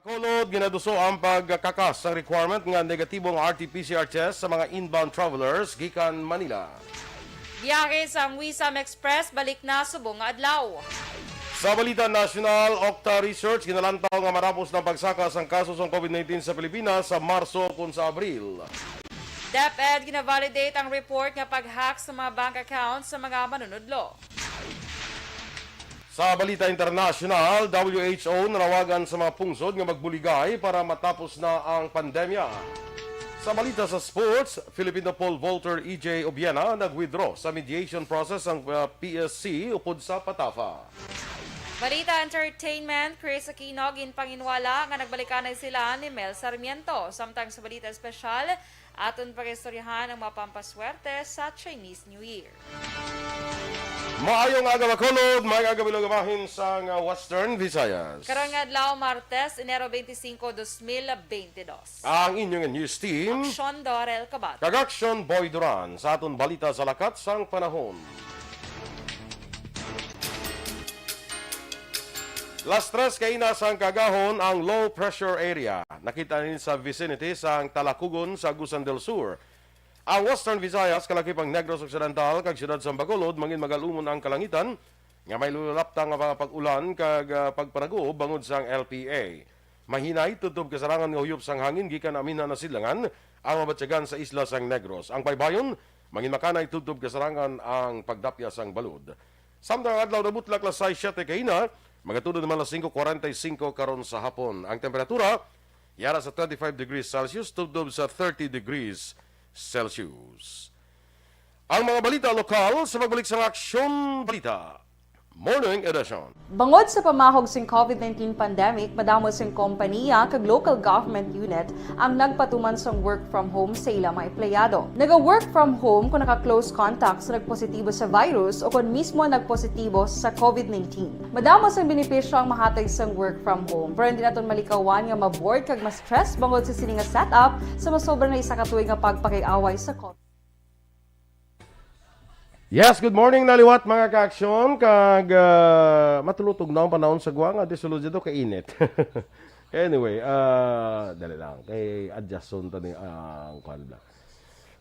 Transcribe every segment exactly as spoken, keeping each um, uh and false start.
Bacolod, ginaduso ang pagkakas sang requirement nga negatibo ang R T P C R test sa mga inbound travelers gikan Manila. Biyahe sang Wisam Express balik na subong nga adlaw. Sa balita nasyonal, Octa Research ginalantaw nga matapos na ang pagsaka sang kaso sang COVID nineteen sa Pilipinas sa Marso kon sa Abril. DepEd gina-validate ang report nga pag-hack sa mga bank accounts sa mga manunudlo. Sa balita internasyonal, W H O nanawagan sa mga pungsod nga magbuligay para matapos na ang pandemya. Sa balita sa sports, Filipino pole vaulter E J Obiena nag-withdraw sa mediation process ang uh, P S C upod sa PATAFA. Balita entertainment, Chris Aquino ginpanginwala nga nagbalikanay sila ni Mel Sarmiento. Samtang sa balita espesyal, aton pag-istoryahan ang mga pampaswerte sa Chinese New Year. Maayong aga, Bacolod, maayong aga, Bilog, bahin sang uh, Western Visayas. Karon nga adlaw, Martes, Enero twenty-five, twenty twenty-two. Ang inyong news team, Aksyon Dorel Kabat. Kag Aksyon Boy Duran, sa aton balita sa lakat sang panahon. Las tres kaina sang kaagahon ang low pressure area. Nakita ini sa vicinity sang Talacogon sa Agusan del Sur. Ang Western Visayas, kalakip ang Negros Occidental, kag siyudad sang Bacolod, mangin magalumon ang kalangitan nga may lulaptang nga mga pag-ulan kag ah, pagpanaguob bangod sang L P A. Mahinay tubtob kasarangan nga huyop sang hangin gikan aminhan na sidlangan ang mabatyagan sa isla sang Negros. Ang baybayon, mangin makanay tubtob kasarangan ang pagdapya sang balod. Samtang adlaw na butlak las sais siete kaina, magatulod naman las singko kwarenta y singko karon sa hapon. Ang temperatura, yara sa twenty-five degrees Celsius tubtob sa thirty degrees Celsius. Ang mga balita lokal sa pagbalik sang Aksyon Balita Morning Edition. Bangod sa pamahog sing COVID nineteen pandemic, madamo sing kompanya kag local government unit ang nagpatuman sang work from home sa ila mga empleyado. Naga-work from home kung naka-close contact sa nagpositibo sa virus o kung mismo nagpositibo sa COVID nineteen. Madamo sang benepisyo ang mahatag sang work from home, pero hindi naton malikawan nga ma-bored kag ma-stress bangod sa sini nga setup sa masobra na isa ka tuig nga pagpakiaway sa COVID. Yes, good morning na liwat, mga ka-aksyon. Kag ah, matulutog na ang panahon sa Guam, nga di sulod dito kainit. Anyway, ah, dali lang. Kay adjuston ta ni ang kuan bla.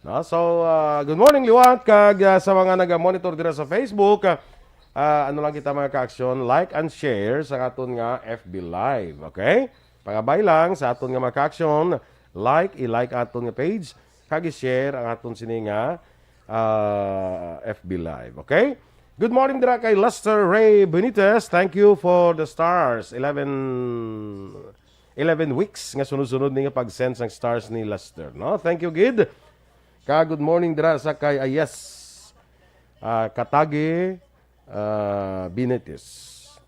No? So, ah, good morning liwat. Kag ah, sa mga naga-monitor dira sa Facebook, ah, ah, ano lang kita, mga ka-aksyon, like and share sa aton nga F B Live, okay? Pangabay lang sa aton nga, mga ka-aksyon, like, i-like aton nga page, kag i-share ang aton sini nga ah, F B Live, okay? Good morning dira kay Lester Ray Benitez. Thank you for the stars. Eleven, eleven weeks nga sunod-sunod ni nga pag-send sang stars ni Lester, no? Thank you gid. Ka good morning dira sa kay, ah, yes, ah, Katagi, ah, Benitez.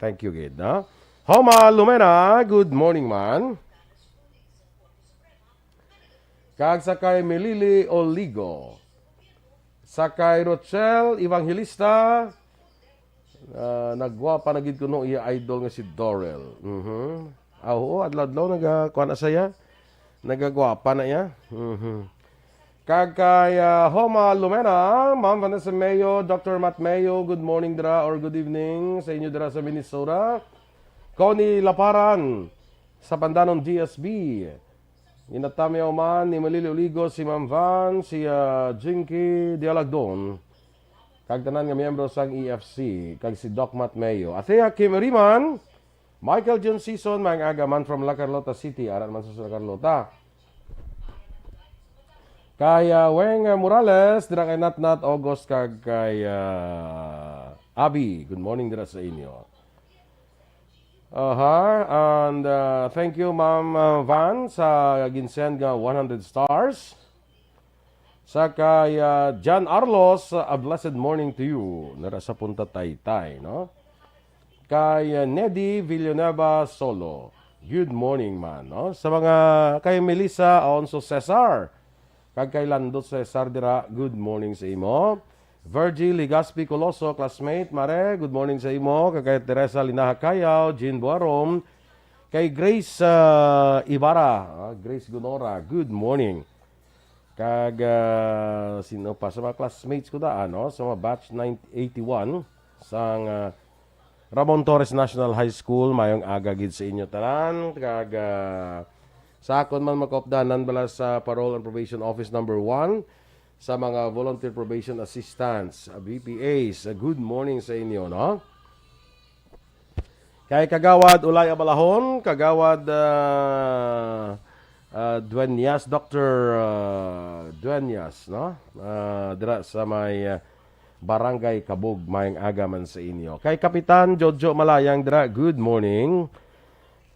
Thank you gid, no? Homa Lumena, good morning man. Kag sa kay Melili Oligo. Sa kay Rochelle Evangelista, ah, nagwapa na gid kuno iya idol nga si Dorel. Mhm. Ah, oo, adlaw-adlaw naga-, kuha na siya. Nagagwapa na iya. Mhm. Kag kay ah, Homa Lumena, Ma'am Vanessa Mayo, Doctor Matt Mayo, good morning dira or good evening sa inyo dira sa Minnesota. Connie Laparan, sa Pandanon D S B. Ginatamyaw man ni Melili Oligo, si Ma'am Van, si ah, Jinky Dialagdon, kag tanan nga miyembro sang E F C, kag si Doc Matt Mayo. Athea Kim Riman, Michael John Season, maayong aga man from La Carlota City, ara man sa La Carlota. Kay ah, Weng Morales, dira kay Natnat, August, kag kay ah, Abby. Good morning dira sa inyo. Aha, and uh, thank you, Ma'am uh, Van, sa ginsend nga one hundred stars. Sa kay uh, John Arlos, uh, a blessed morning to you. Nara sa Punta Taytay, no? Kay uh, Nedy Villanueva Solo, good morning man, no? Sa mga kay Melissa Aonso Cesar, kag kay Lando Cesar dira, good morning sa imo. Virgie Legaspi Coloso, classmate, Mare, good morning sa imo. Kag kay Teresa Linaha Cayaw, Jean Buarom, kay Grace ah, Ibarra, ah, Grace Gunora, good morning. Kag ah, sino pa? Sa mga classmates ko daan, no? Sa mga batch nine eighty-one, sang ah, Ramon Torres National High School, mayong aga gid sa inyo tanan. Kag, ah, sa akon man, makaupdanan bala sa Parole and Probation Office number one, sa mga Volunteer Probation Assistants, ah, V P As, ah, good morning sa inyo, no? Kay Kagawad Ulay Abalahon, Kagawad, ah, ah, Dueñas, Doctor, ah, Dueñas, no? Ah, dira sa may, ah, Barangay Kabug, mayong aga man sa inyo. Kay Kapitan Jojo Malayang dira, good morning.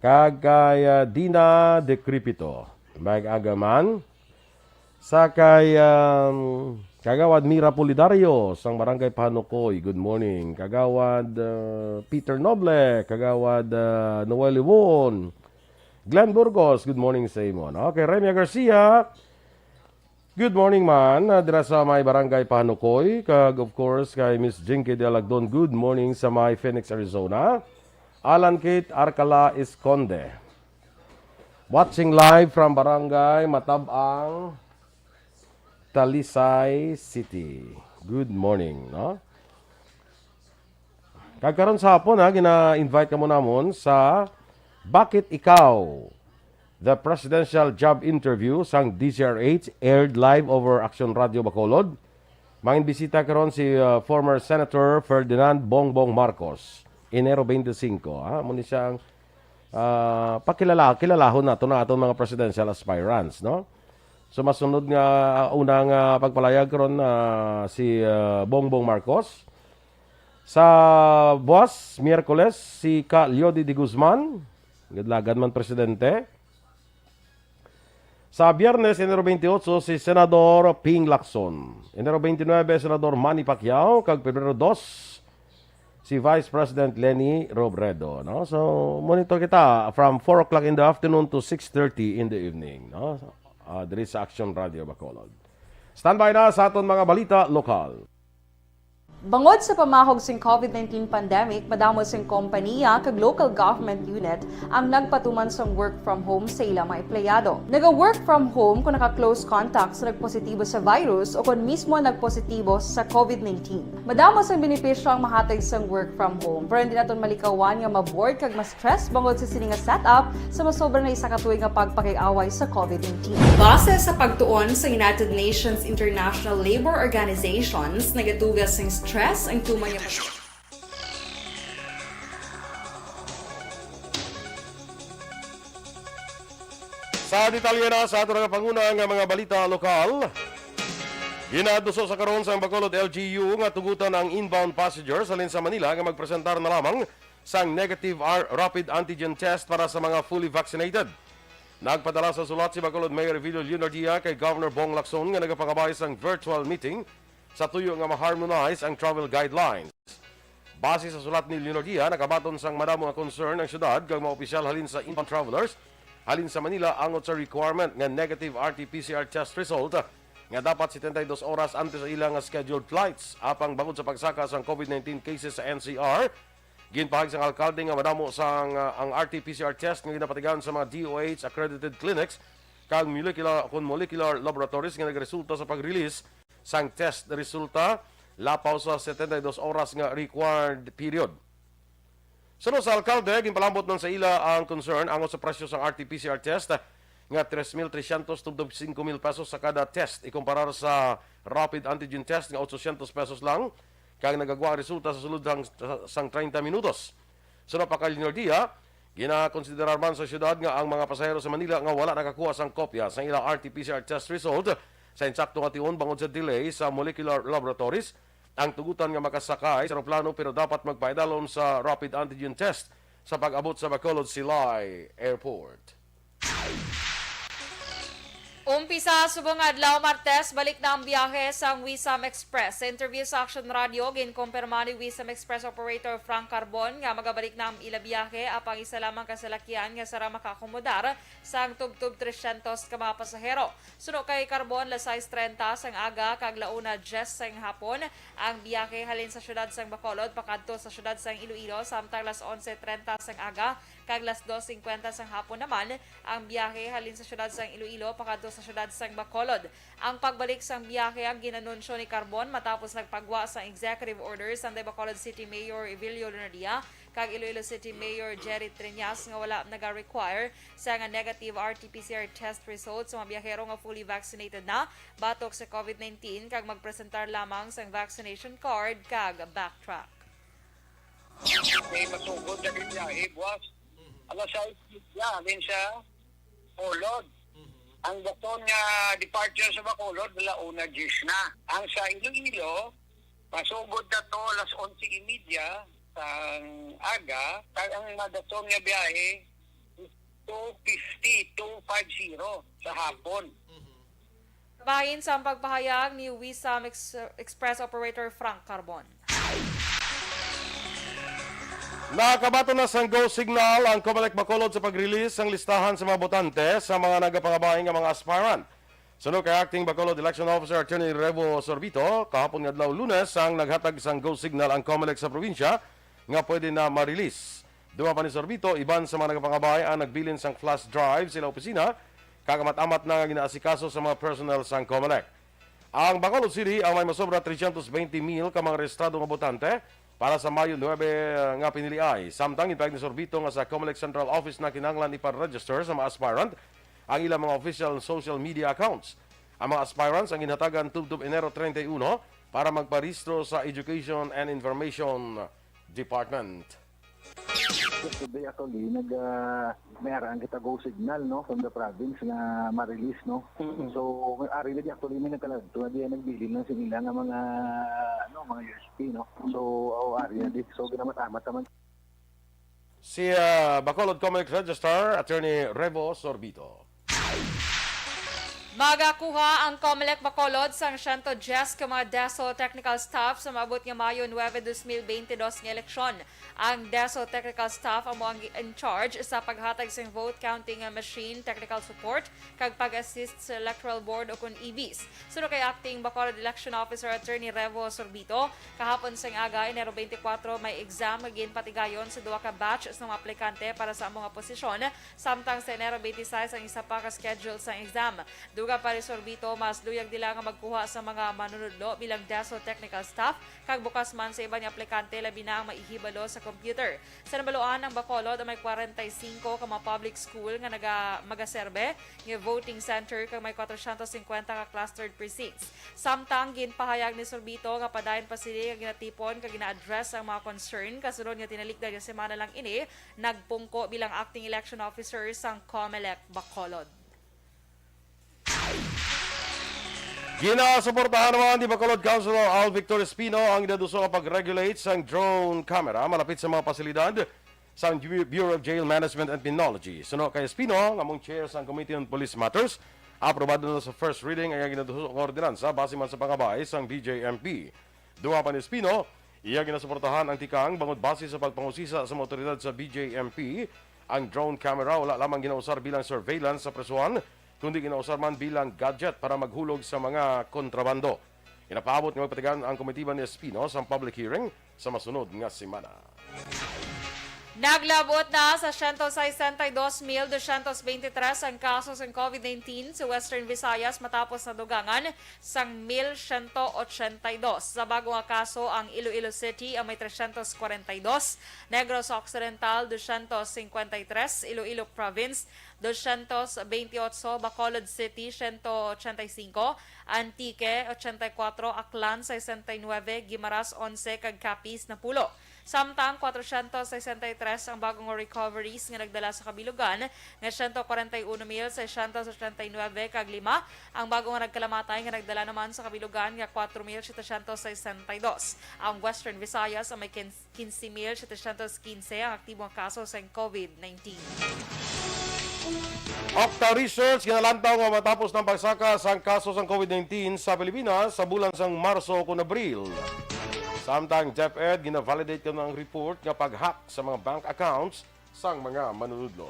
Kag kay, ah, Dina Decrepito, mayong aga man. Sa kay, um, Kagawad Mira Pulidario sang Barangay Panukoy, good morning. Kagawad, uh, Peter Noble, Kagawad, uh, Noel Iwon, Glenn Burgos, good morning sa imo, no? Kay Remia Garcia, good morning man, uh, dira sa may Barangay Panukoy. Kag of course kay Miss Jinky Dialagdon, good morning sa may Phoenix, Arizona. Alan Kate Arcala Esconde. Watching live from Barangay Matabang, Talisay City. Good morning, no? Kag karon sa hapon, ha, gina-invite kamo namon sa Bakit Ikaw? The Presidential Job Interview sang D Z R H, aired live over Action Radio Bacolod. Manginbisita karon si, uh, former Senator Ferdinand Bongbong Marcos, Enero twenty-five, ha? Amo ni siya ang, ah, pakilala-, kilalahon nato na aton mga presidential aspirants, no? So, masunod nga, ah, unang, ah, pagpalayag karon, ah, si, ah, Bongbong Marcos. Sa buwas, Miyerkules, si Ka Leody de Guzman, lagad man presidente. Sa Biyernes, Enero twenty-eight, si Senador Ping Lacson. Enero twenty-nine, Senador Manny Pacquiao. Kag Pebrero dos, si Vice President Leni Robredo, no? So, monitor kita from four o'clock in the afternoon to six thirty in the evening, no? Ah, diri sa Action Radio Bacolod. Standby na sa aton mga balita lokal. Bangod sa pamahog sing covid nineteen pandemic, madamo sing kompaniya kag local government unit ang nagpatuman sang work from home sa ila mga empleyado. Naga-work from home kon naka-close contact sa nagpositibo sa virus o kon mismo nagpositibo sa covid nineteen. Madamo sang benepisyo ang mahatag sang work from home, pero hindi naton malikawan nga ma-bored kag ma-stress bangod sa sini nga setup sa masobra na isa ka tuig nga pagpakig-away sa covid nineteen. Base sa pagtuon sa United Nations International Labor Organizations, nagatuga sing stress ang tuman nga Sa detalye na sa aton nga panguna nga mga balita lokal, ginaduso sa karon sang Bacolod L G U nga tugutan ang inbound passengers halin sa Manila nga magpresentar na lamang sang negative R-, rapid antigen test para sa mga fully vaccinated. Nagpadala sa sulat si Bacolod Mayor Evilio Leonardia kay Governor Bong Lacson nga nagapangabay sang virtual meeting sa tuyo nga ma-harmonize ang travel guidelines. Base sa sulat ni Leonardia, nakabaton sang madamo nga concern ang syudad kag mga opisyal halin sa inbound travelers halin sa Manila angot sa requirement nga negative R T P C R test result nga dapat setenta y dos oras antes sa ila nga scheduled flights. Apang bangod sa pagsaka sang covid nineteen cases sa N C R, ginpahayag sang alkalde nga madamo sang, ah, ang R T P C R test nga ginapatigan sa mga D O H accredited clinics kag molecular, kon molecular laboratories nga nagresulta sa pag-release sang test resulta lapaw sa setenta y dos oras nga required period. Suno sa alkalde, ginpalambot man sa ila ang concern angot sa presyo sang R T P C R test nga tres mil trescientos tubtob singko mil pesos sa kada test, ikumparar sa rapid antigen test nga ochocientos pesos lang, kag nagagwa ang resulta sa sulod sang, sang treinta minutos. Suno pa kay Leonardia, ginakonsiderar man sa syudad nga ang mga pasahero sa Manila nga wala nakakuha sang kopya sang ila R T P C R test result sa insakto nga tion bangod sa delay sa molecular laboratories ang tugutan nga makasakay sa eroplano, pero dapat magpaidalom sa rapid antigen test sa pag-abot sa Bacolod Silay Airport. Umpisa subong nga adlaw, Martes, balik na ang biyahe sang Wisam Express. Sa interview sa Action Radio, ginkumpirma ni Wisam Express operator Frank Carbon nga magabalik na ang ila biyahe, apang isa lamang ka salakyan nga sara makaakomodar sang tubtob trescientos ka mga pasahero. Suno kay Carbon, las sais treinta sang aga kag la una diez sang hapon ang biyahe halin sa siyudad sang Bacolod pakadto sa siyudad sang Iloilo, samtang las onse treinta sang aga Kag las dos singkwenta sang hapon naman ang biyahe halin sa siyudad sang Iloilo pakadto sa siyudad sang Bacolod. Ang pagbalik sang biyahe ang ginanunsyo ni Carbon matapos nagpagwa sang executive order sang Bacolod City Mayor Evilio Lunardia kag Iloilo City Mayor Jerry Treñas nga wala naga-require sa nga negative R T P C R test result sa mga biyahero nga fully vaccinated na batok sa COVID nineteen kag magpresentar lamang sang vaccination card kag backtrack. May masugod na biyahe, buwas. Alas sais media, halin sa Bacolod. Ang daton nga departure sa Bacolod, ala una diyes na. Ang sa Iloilo, masugod na to alas onse y media sang aga, kag ang madaton nga biyahe, two fifty, two five zero sa hapon. Bahin sa pagpahayag ni Wisam Ex- Express Operator Frank Carbon. Nakabaton na sang go signal ang Comelec Bacolod sa pag-release sang listahan sa mga botante sa mga nagapangabahin nga mga aspirant. Suno kay Acting Bacolod Election Officer Attorney Revo Sorbito, kahapon nga adlaw Lunes ang naghatag sang go signal ang Comelec sa probinsya nga pwede na ma-release. Dugang pa ni Sorbito, iban sa mga nagapangabay ang nagbilin sang flash drive sila opisina, kag amat-amat na nga ginaasikaso sa mga personnel sang Comelec. Ang Bacolod City ang may masobra tresyentos bente mil ka mga rehistrado nga botante para sa Mayo nuebe nga piniliay. Samtang ginpahayag ni Sorbito nga sa Comelec Central Office na kinahanglan ipa-register sa mga aspirant ang ilang mga official social media accounts. Ang mga aspirants ang ginhatagan tubtob Enero treinta y uno para magparehistro sa Education and Information Department. Yesterday actually, nag ah, may arang kita go signal, no, from the province nga ma-release, no. So may ari na di actually may nagkaladto na di nagbilin lang sa ila nga mga ano, mga U S P, no. So o ari na di, so ginamat-amat naman. Si ah, Bacolod Comelec Registrar Attorney Revo Sorbito. Magakuha ang Comelec Bacolod sang siyento diyes ka mga DESO technical staff sa maabot nga Mayo nuebe, dos mil bente dos nga eleksyon. Ang DESO technical staff amo ang in charge sa paghatag sang vote counting machine, technical support, kag pag-assist sa electoral board o kon E Vs. Suno kay Acting Bacolod Election Officer Attorney Revo Sorbito, kahapon sang aga, Enero twenty-four, may exam nga ginpatigayon sa duha ka batch sa mga aplikante para sa amo nga posisyon, samtang sa Enero twenty-six ang isa pa ka schedule sang exam. Dugang pa ni Sorbito, mas luyag nila nga magkuha sa mga manunudlo bilang DESO technical staff, kag bukas man sa iban nga aplikante, labi na ang may hibalo sa computer. Sa nabaluan, ang Bacolod may kwarenta y singko ka mga public school nga naga, magaserbe nga voting center kag may kwatrosyentos singkwenta ka clustered precincts. Samtang ginpahayag ni Sorbito nga padayon pa sini nga ginatipon kag gina-address ang mga concern kasunod nga tinalikdan nga semana lang ini nagpungko bilang acting election officer sang Comelec Bacolod. Ginasuportahan naman ni Bacolod Councilor Al Victor Espino ang ginaduso nga pag-regulate sang drone camera malapit sa mga pasilidad sang Bu- Bureau of Jail Management and Penology. Suno kay Espino, nga among chair sang Committee on Police Matters, aprobado na sa first reading ang ginaduso nga ordinansa base man sa pangabay sang B J M P. Dugang pa ni Espino, iya ginasuportahan ang tikang bangod base sa pagpangusisa sa mga awtoridad sa B J M P, ang drone camera wala lamang ginausar bilang surveillance sa presohan, kundi ginausar man bilang gadget para maghulog sa mga kontrabando. Ginapaabot nga magpatigayon ang komitiba ni Espino sa public hearing sa masunod nga semana. Naglabot na sa siyento sesenta y dos mil dosyentos bente tres ang kaso sang COVID nineteen sa Western Visayas matapos nadugangan sang mil siyento otsenta y dos. Sa bago nga kaso, ang Iloilo City ang may tresyentos kwarenta y dos, Negros Occidental dosyentos singkwenta y tres, Iloilo Province dosyentos bentiocho, Bacolod City siyento otsenta y singko, Antique ochenta y kuwatro, Aklan sesenta y nuebe, Guimaras onse, kag Capiz napulo. Samtang kwatrosyentos sesenta y tres ang bagong recoveries nga nagdala sa kabilugan nga siyento kwarenta y uno mil seiscientos ochenta y nuebe kag lima ang bagong nagkalamatay nga nagdala naman sa kabilugan nga kwatro mil setecientos sesenta y dos. Ang Western Visayas ang may quince mil setecientos quince ang aktibo nga kaso sang COVID nineteen. Okta Research ginalantaw nga matapos ng pagsaka sang kaso sang COVID nineteen sa Pilipinas sa bulan sang Marso kon Abril. Samtang DepEd gina-validate kuno ang report nga pag-hack sa mga bank accounts sang mga manunudlo.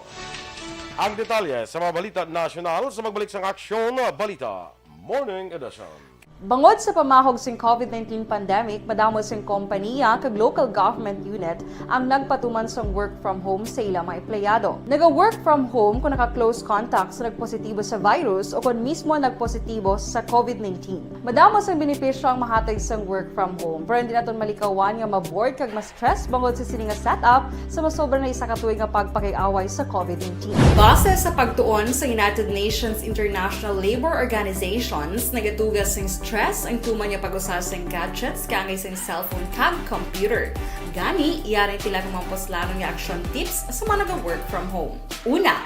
Ang detalye sa mga balita nasyonal sa pagbalik sang Aksyon Balita Morning Edition. Bangod sa pamahog sing COVID nineteen pandemic, madamo sing kompaniya kag local government unit ang nagpatuman sang work from home sa ila mga empleyado. Naga-work from home kung naka-close contact sa nagpositibo sa virus o kon mismo nagpositibo sa COVID nineteen. Madamo sang benepisyo ang mahatag sang work from home, pero hindi naton malikawan nga ma-bored kag ma-stress bangod sa sini nga setup sa masobra na isa ka tuig nga pagpakig-away sa COVID nineteen. Base sa pagtuon sa United Nations International Labour Organizations, nagatugas sing stress ang tuman nga pag-usa sing gadgets kaangay sing cellphone kag computer. Gani, yari sila nga mga puslanon nga action tips sa mga naga-work from home. Una,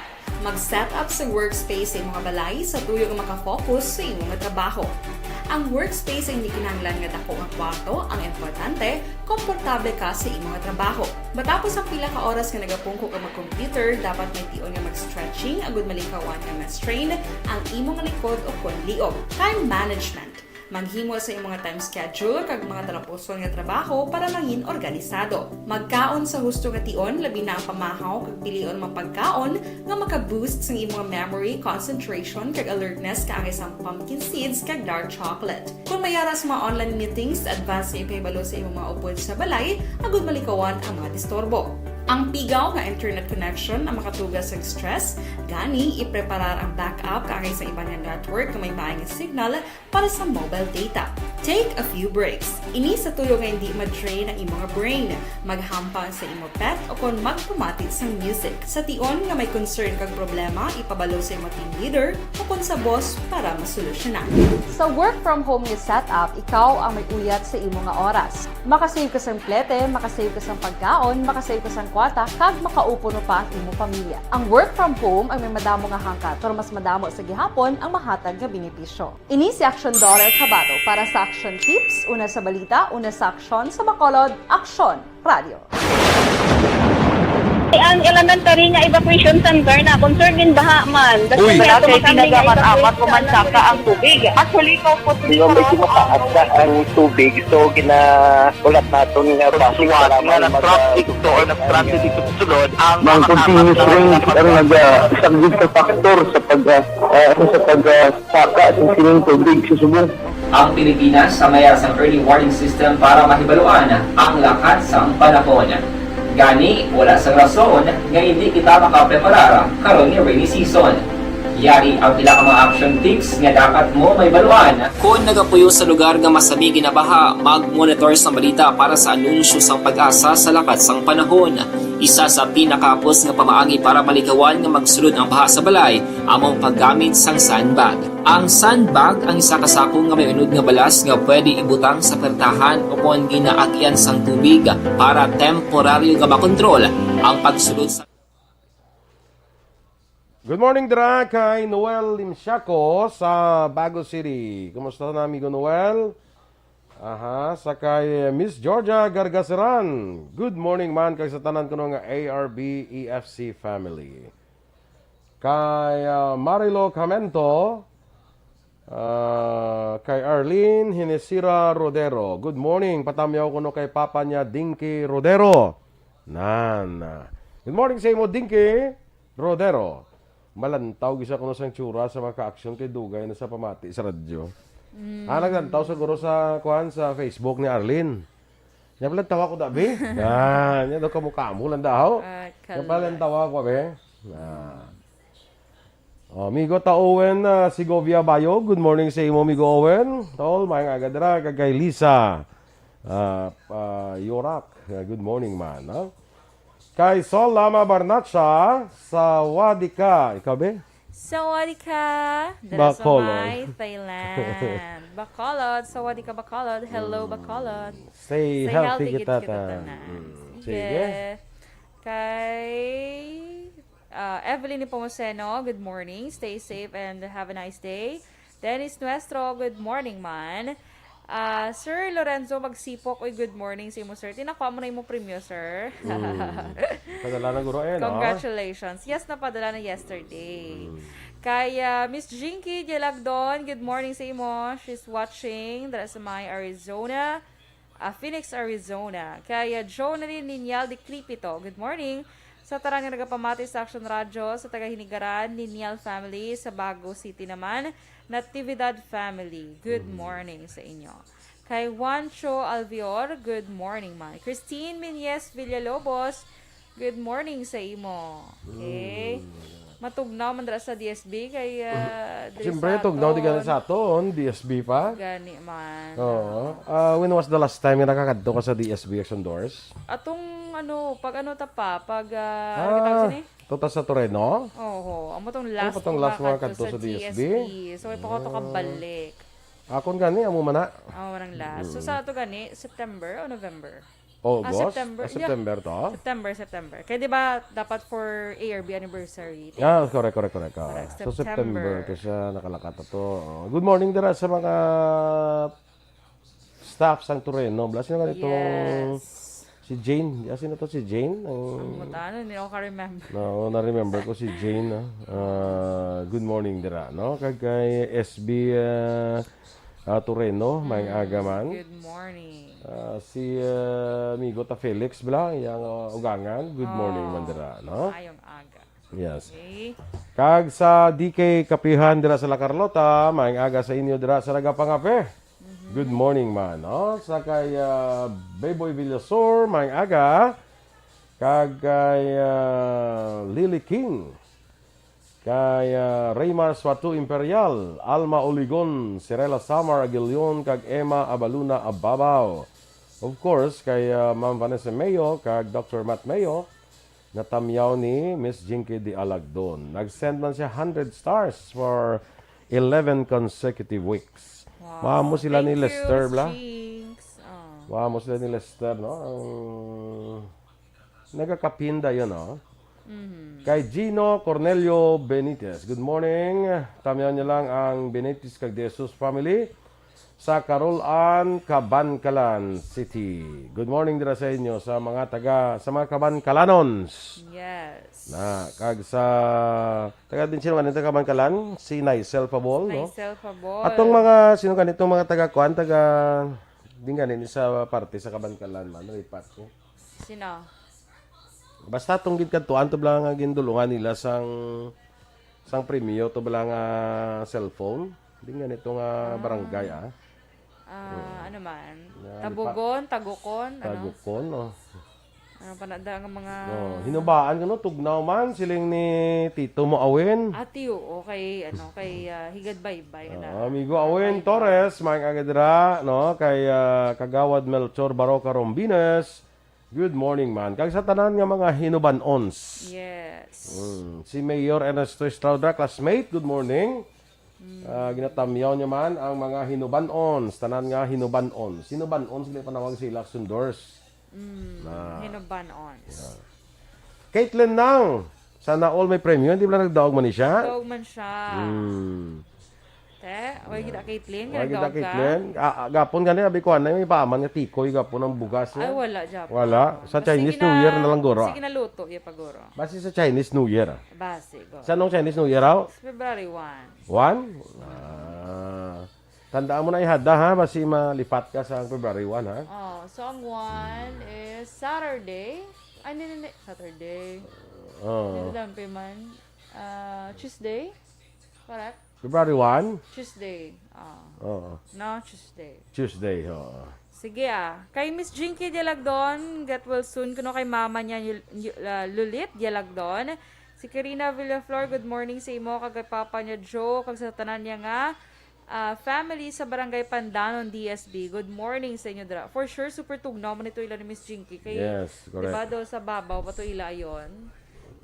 mag-set up sa workspace sa imong balay sa tuyo nga makafocus sa imong trabaho. Ang workspace ay hindi kinahanglan nga dako nga kwarto, ang importante, komportable ka sa imong trabaho. Matapos ang pila ka oras nga nagapungko ka mag-computer, dapat may tion nga mag-stretching agud malikawan nga ma-strain ang imong likod o kon liog. Time management. Maghimo sa imong time schedule kag mga talapuson nga trabaho para mangin organisado. Magkaon sa husto nga tion, labi na ang pamahaw kag pilion mga pagkaon nga maka-boost sang imong memory, concentration, kag alertness kaangay sang pumpkin seeds kag dark chocolate. Kung may ara sa mga online meetings, advance nga ipahibalo sa imong mga upod sa balay agud malikawan ang mga disturbo. Ang pigaw nga internet connection ang makatugas sa stress, gani ipreparar ang backup kaangay sa iban nga network nga may maayong signal para sa mobile data. Take a few breaks. Ini sa tuyo nga hindi ma-drain ang imong brain. Maghampang sa imo pet o kon magpamati sang music. Sa tion nga may concern kag problema, ipabalo sa imo team leader o kon sa boss para masolusyonan. Sa work from home nga setup, ikaw ang may uyat sa imo nga oras. Makasave ka sang plete, makasave ka sang pagkaon, makasave ka sang kwarta, kag makaupo pa ang imo pamilya. Ang work from home ang may madamo nga hangkat, pero mas madamo sa gihapon ang mahatag nga benepisyo. Ini si Action Dollar Kabato para sa Action Tips, una sa balita, una sa aksyon, sa Bacolod, Aksyon Radio. Ang elementary nga evacuation center na concern gin baha man. Uy. Wala kay ginagamit-amat ko man saka ang tubig. Actually, ikaw po. Di ba, medyo mataas na ang tubig, so ginahulat naton nga base para nga mag-, nag-traffic to or nag-traffic to sulod ang mga continuous rain ang nag-, ah, isang big factor sa pag, ah, ah, sa pag, ah, saka sa sining tubig sa subong. Ang Pilipinas ang may ara sang early warning system para mahibaluan ang lakat sang panahon. Gani, wala sang rason nga hindi kita makapreparar karon nga rainy season. Yari ang pila ka mga action tips nga dapat mo mahibaluan. Kon nagapuyo sa lugar nga masami ginabaha, mag-monitor sang balita para sa anunsyo sang PAGASA sa lakat sang panahon. Isa sa pinakahapos nga pamaagi para malikawan nga magsulod ang baha sa balay amo ang paggamit sang sandbag. Ang sandbag ang isa ka sako nga may unod nga balas nga pwede ibutang sa pertahan o kon ginaagian sang tubig para temporaryo nga makontrol ang pagsulod sa Good morning dira kay Noel Limsiaco sa Bago City. Kumusta na, amigo Noel? Aha, sa kay Miss Georgia Gargaseran. Good morning man kay sa tanan kuno nga A R B E F C family. Kay, ah, Marilo Camento, ah, kay Arlene Hinesira Rodero. Good morning. Patamyaw kuno kay papa niya, Dinky Rodero. Nan. Good morning sa imo, Dinky Rodero. Malantaw gisa kuno sang tsura sa mga ka-action kay dugay na sa pamati sa radyo. Mm. Ah, naglantaw siguro sa, kuan, sa Facebook ni Arlene. Nya pala tawa ko, dabi. Ah, nya daw kamo-kamo lang daw. Ah, nya pala kalas. Tawa ko, be. Ah. Oh, amigo ta Owen, ah, Segovia Bayo. Good morning sa imo, amigo Owen. Tol, maayong aga dira kag kay Lisa. Ah, ah, Yorak. Ah, good morning man, ha? Kay Sol Lama Barnacha, sawadika. Ikaw, be? Sawadika. Dira sa Bacolod. May Thailand. Bacolod. Sawadika, Bacolod. Hello, mm. Bacolod. Stay healthy, healthy kita, kita ta. Tanan. Mm. Sige. Sige. Kay, uh, Evelyn Nepomuceno, good morning. Stay safe and have a nice day. Dennis Nuestro, good morning man. Ah, Sir Lorenzo Magsipok, uy, good morning sa imo, sir. Tinakuha mo na imo premyo, sir. Mm. Padala na guro, eh, no? Congratulations. Yes, napadala na yesterday. Mm. Kay, ah, Miss Jinky Dialagdon, good morning sa imo. She's watching. Dara sa may Arizona. Ah, Phoenix, Arizona. Kay, ah, Jonalyn Lineal de Cripito, good morning. Sa tanan nga nagapamati sa Action Radyo, sa taga Hinigaran, Ninial family, sa Bago City naman, Natividad family. Good morning sa inyo. Kay Juancho Alvior, good morning, man. Christine Minyes Villalobos, good morning sa imo. Okay. Matugnaw man dira sa D S B kay, ah, diri Siyempre, sa tugnaw di gani aton. Sa aton, D S B pa. Gani man. Oo. Ah, when was the last time nga nakakadto ka sa D S B Action Doors? Atong ano, pag ano ta pa, pag, ah, ano Ah, gitawag sini? Tuta sa Toreno? Oo, amo tong Ano last pa tong nga last mga kadto kadto sa sa D S B? D S B. So, may pa ko to Ah. kabalik. Akon gani, amo man na. Amo man ang last. So, Mm. sa ato gani, September o November? August? Ah, September. Ah, Yeah. September to? September, September. Kaya di ba, dapat for A R B anniversary? Ah, correct, correct, correct. Ah, Correct. So, September September. To siya nakalakat to. Oh, good morning dira sa mga staff sang Toreno. Bla, sino ganito? Yes. Si Jane. Ah, sino to si Jane? Ang Ang mutano, hindi ako ka-remember. No, na-remember ko si Jane, ah. Ah, good morning dira, no? Kag kay S B, ah, ah, Toreno, may Mm, aga man. Good morning. Ah, si, ah, amigo ta Felix, bla, yang, ah, ugangan. Good morning Oh, man dira, no? Maayong aga. Yes. Okay. Kag sa D K Kapihan dira sa La Carlota, maayong aga sa inyo dira sa nagapangape. Mhm. Good morning man, no? Sa kay, ah, Beboy Villasor, maayong aga. Kag kay, ah, Lily King. Kay, ah, Raymar Suato Imperial, Alma Oligon, Sirela Samar Aguilion, kag Emma Abaluna Ababaw. Of course, kay, ah, Ma'am Vanessa Mayo, kag Doctor Matt Mayo, natamyaw ni Miss Jinky Dialagdon. Nag-send man siya hundred stars for eleven consecutive weeks. Wow. Maamo sila ni Thank you, Lester, Miss bla? Jinx. Oh. Maamo sila ni Lester, no? Ang nagakapinda yun, no? Mhm. Kay Gino Cornelio Benitez. Good morning. Tamyaw niya lang ang Benitez kag De Jesus family sa Carol-an, Kabankalan City. Good morning dira sa inyo, sa mga taga, sa mga Kabankalanons. Yes. Na, kag sa, taga din sino man, taga Kabankalan? Si Nicel Pabol, no? Nicel Pabol. Atong mga, sino ganitong mga taga kuan, taga, din gani ni sa parte sa Kabankalan man, lipat ko. Sino? Basta tong gid kadtuan to bala nga gindulungan nila sang, sang premyo to bala nga cellphone. Di nga nito nga Ah. barangay, ah. Ah, Mm. ano man? Nga, Tabugon, Tagukon, ano? Tagukon, oh. Ano pa na da nga mga Oh, hinubaan ka, no? Tugnaw man, siling ni Tito mo, Awin. Ati, oo, kay, ano, kay, ah, Higad Baybay na. Ah, amigo Awin Baybay. Torres, maayong aga dira, no? Kay, ah, Kagawad Melchor Baroca Rombines, good morning, man. Kag sa tanan nga mga hinuban-ons. Yes. Mm. Si Mayor Ernesto Estrada, classmate, good morning. Mm. Ah, ginatamyaw niya man ang mga hinuban-ons, tanan nga hinuban-ons. Hinuban-ons, sila panawag sa ila, Sundors. Mm, Na. Hinuban-ons. Yeah. Caitlyn Nang, sana all may premyo. Hindi ba nagdaog man ni siya? Daog man siya. Mm. Te, way Yeah. kita Caitlyn, Way kita nagdaog ka? Caitlyn. Ah, ah, gapon gani, abi ko, anay, may paaman nga tikoy, gapon ang bugas, Ay, eh. Wala, Japon. Wala. Sa Mas Chinese sige New Year na, na lang, guro. Sige na luto, iya pa, guro. Basi sa Chinese New Year, ah. Basi, go. Sa anong Chinese New Year, aw? Sa February one. One? Ah. Tandaan mo na ihada, ha? Basi malipat ka sa February one, ha? Oh, so ang one is Saturday. Ay, hindi, hindi. Saturday. Oh. Hindi lang pa man. Ah, Tuesday? Correct? February one? Tuesday. Ah. Oo. No, Tuesday. Tuesday, oo. Sige, ah. Kay Miss Jinky Dialagdon, get well soon. Kuno kay mama niya, Yul-, Yul-, ah, Lulit Dialagdon. Si Karina Villaflor, good morning sa imo, kag kay papa niya, Joe, kag sa tanan niya nga, ah, family sa Barangay Pandanon, D S B. Good morning sa inyo, dira. For sure, super tugnaw man ito ila ni Miss Jinky. Kay, Yes, di ba, correct. daw sa babaw pa to ila yon?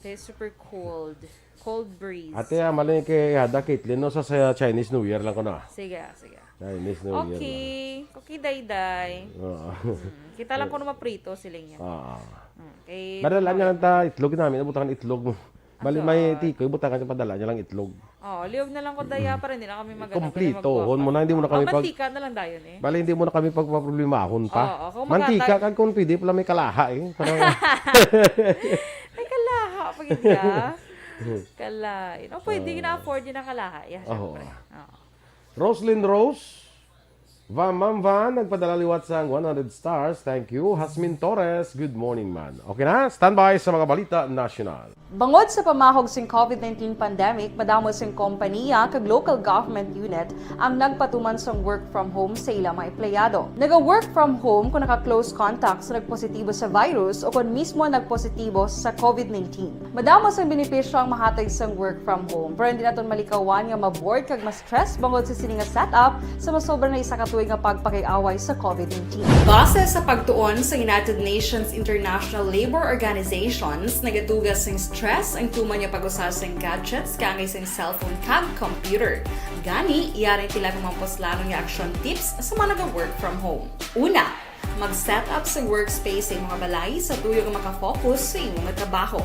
Kay super cold. Cold breeze. Ate, ah, mali kay hada Caitlyn, no? Sa, sa Chinese New Year lang ko na. Sige, ah, sige. Chinese New Year Okay. lang. Okay, Dayday. Oo. Mm. Kita lang kung maprito, siling niya. Oo. Mm, kay Madala niya lang ta itlog namin, nabutangan itlog mo. Bali, Aso, may ah. tikoy, butangan niya, padala niya lang itlog. Oh, liog na lang ko, Daya, para hindi na kami magano, Kompleto. Hon mo na, hindi mo na kami Oh, pag- mantika na lang dayon, eh. Bali, hindi mo na kami pagpaproblemahon pa. Oo, kung Mantika, makata- kag kung pwede pala may kalaha, eh. Parang Ay, kalaha, pag hindi, ah. Kalain. Oh, pwede, Oo. na-afford yun ang kalaha. Yeah, Oo. syempre. Oo. Roslyn Rose, Van Ma'am Van, nagpadala liwat sang one hundred stars. Thank you. Hasmin Torres, good morning, man. Okay na, standby sa mga balita nasyonal. Bangod sa pamahog sing COVID nineteen pandemic, madamo sing kompaniya kag local government unit ang nagpatuman sang work from home sa ila mga empleyado. Naga-work from home kung naka-close contact sa nagpositibo sa virus o kon mismo nagpositibo sa COVID nineteen. Madamo sang benepisyo ang mahatag sang work from home, pero hindi naton malikawan nga ma-bored kag ma-stress bangod sa sini nga setup sa masobra na isa ka tuig nga pagpakig-away sa COVID nineteen. Base sa pagtuon sa United Nations International Labour Organizations, nagatuga sing stress ang tuman nga pag-usa sing gadgets kaangay sing cellphone kag computer. Gani, yari ang pila ka mga puslanon nga action tips sa mga naga-work from home. Una, mag-set up sa workspace sa imong balay sa tuyo nga makafocus sa imong trabaho.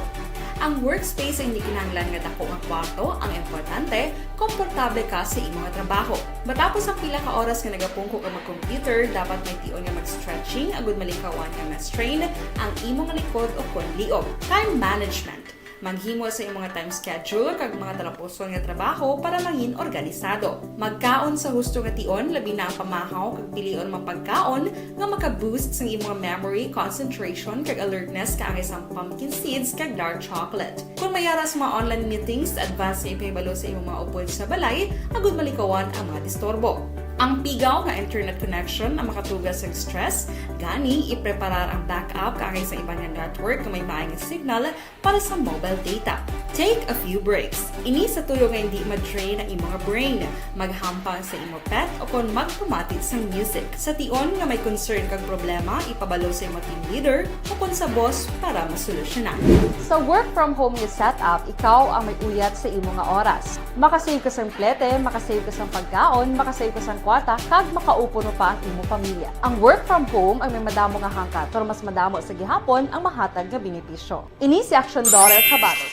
Ang workspace ay hindi kinahanglan nga dako nga kwarto, ang importante, komportable ka sa imong trabaho. Matapos ang pila ka oras nga nagapungko ka mag-computer, dapat may tion nga mag-stretching agud malikawan nga ma-strain ang imong likod o kon liog. Time management. Maghimo sa imong time schedule kag mga talapuson nga trabaho para mangin organisado. Magkaon sa husto nga tion, labi na ang pamahaw kag pilion mga pagkaon nga maka-boost sang imong memory, concentration, kag alertness kaangay sang pumpkin seeds kag dark chocolate. Kung may ara sa mga online meetings, advance nga ipahibalo sa imong mga upod sa balay agud malikawan ang mga disturbo. Ang pigaw nga internet connection ang makatuga sa stress, gani ipreparar ang backup kaangay sa iban nga network nga may maay nga signal para sa mobile data. Take a few breaks. Ini sa tuyo nga hindi ma-drain ang imong brain. Maghampang sa imo pet o kon magpamati sang music. Sa tion nga may concern kag problema, ipabalo sa imo team leader o kon sa boss para masolusyonan. Sa work from home nga setup, ikaw ang may uyat sa imo nga oras. Makasave ka sang plete, makasave ka sang pagkaon, makasave ka sang kwarta, kag makaupo pa ang imo pamilya. Ang work from home ay may madamo nga hangkat, pero mas madamo sa gihapon ang mahatag nga benepisyo. Ini si Action Daughter Kabato.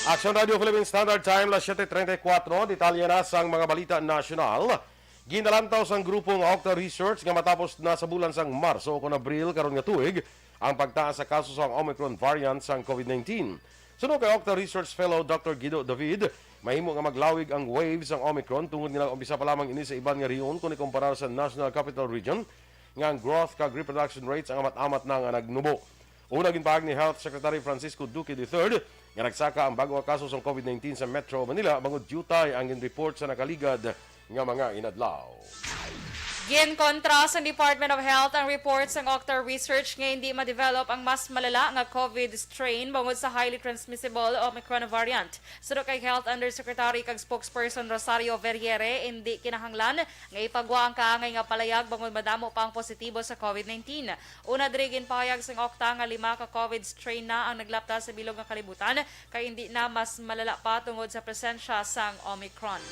Action Radio Philippine Standard Time, las siete treinta y cuatro. Detalye na sang mga balita nasyonal. Ginalantaw sang grupo nga Octa Research nga matapos na sa bulan sang Marso o kon Abril karon nga tuig ang pagtaas sa kaso sang Omicron variant sang COVID nineteen. Suno kay Octa Research Fellow Doctor Guido David, mahimo nga maglawig ang wave sang Omicron tungod nga nag-umpisa pa lamang ini sa iban nga rehiyon kon ikumparar sa National Capital Region, nga ang growth kag reproduction rates ang amat-amat na nga nagnubo. Una, ginpahayag ni Health Secretary Francisco Duque the third nga nagsaka ang bag-o nga kaso sang COVID nineteen sa Metro Manila bangod diutay ang gin-report sa nakaligad nga mga inadlaw. Ginkontra sang Department of Health ang report sang Octa Research nga hindi ma-develop ang mas malala nga COVID strain bangod sa highly transmissible Omicron variant. Suno kay Health Undersecretary kag spokesperson Rosario Verriere, hindi kinahanglan nga ipagwa ang kaangay nga palayag bangod madamo pa ang positibo sa COVID nineteen. Una diri, ginpahayag sang Octa nga lima ka COVID strain na ang naglapta sa bilog nga kalibutan, kay hindi na mas malala pa tungod sa presensya sang Omicron.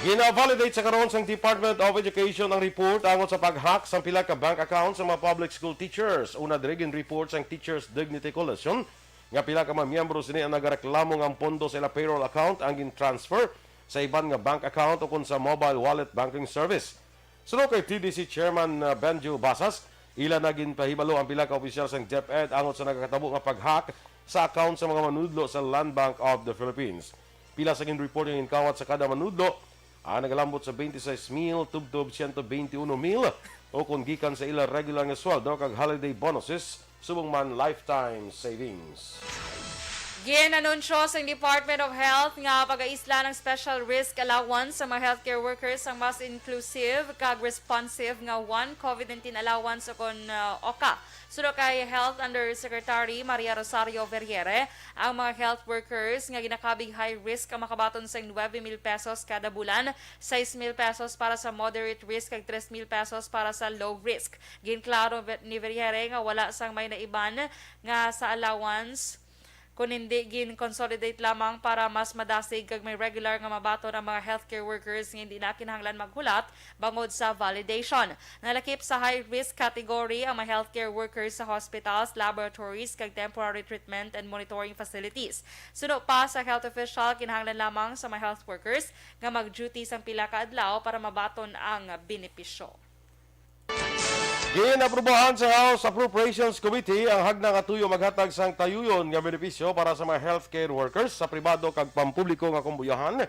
Gina-validate sa karon sang Department of Education ang report angot sa pag-hack sang pila ka bank account sa mga public school teachers. Una diri, gin-report sang Teachers Dignity Coalition nga pila ka mga miyembro sini ang nagareklamo nga ang pondo sa ila payroll account ang gin-transfer sa iban nga bank account ukon sa mobile wallet banking service. Suno kay T D C Chairman, uh, Benjo Basas, ila na ginpahibalo ang pila ka opisyal sang DepEd angot sa nagakatabo nga pag-hack sa account sa mga manudlo sa Land Bank of the Philippines. Pila sa gin-report nga ginkawat sa kada manudlo ang nagalambot sa twenty-six mil tubtob siyento twenty-uno mil, o kon gikan sa ila regular nga sweldo kag holiday bonuses, subong man lifetime savings. Gin-anunsyo sang Department of Health nga pag-aisla ng special risk allowance sa mga healthcare workers ang mas inclusive kag responsive nga one COVID nineteen allowance o kon, uh, oka. Suno kay Health Undersecretary Maria Rosario Verriere, ang mga health workers nga ginakabig high risk ang makabaton sang nuebe mil pesos kada bulan, sais mil pesos para sa moderate risk kag tres mil pesos para sa low risk. Ginklaro ni Verriere nga wala sang may naiban nga sa allowance, kun hindi gin-consolidate lamang para mas madasig kag may regular nga mabaton ang mga healthcare workers nga hindi na kinahanglan maghulat bangod sa validation. Nalakip sa high risk category ang mga healthcare workers sa hospitals, laboratories, kag temporary treatment and monitoring facilities. Suno pa sa health official, kinahanglan lamang sa mga health workers nga mag-duty sang pila ka adlaw para mabaton ang benepisyo. Gin-aprubahan sa House Appropriations Committee ang hagna nga tuyo maghatag sang tayuyon nga benepisyo para sa mga healthcare workers sa pribado kag pampubliko nga kumbuyahan,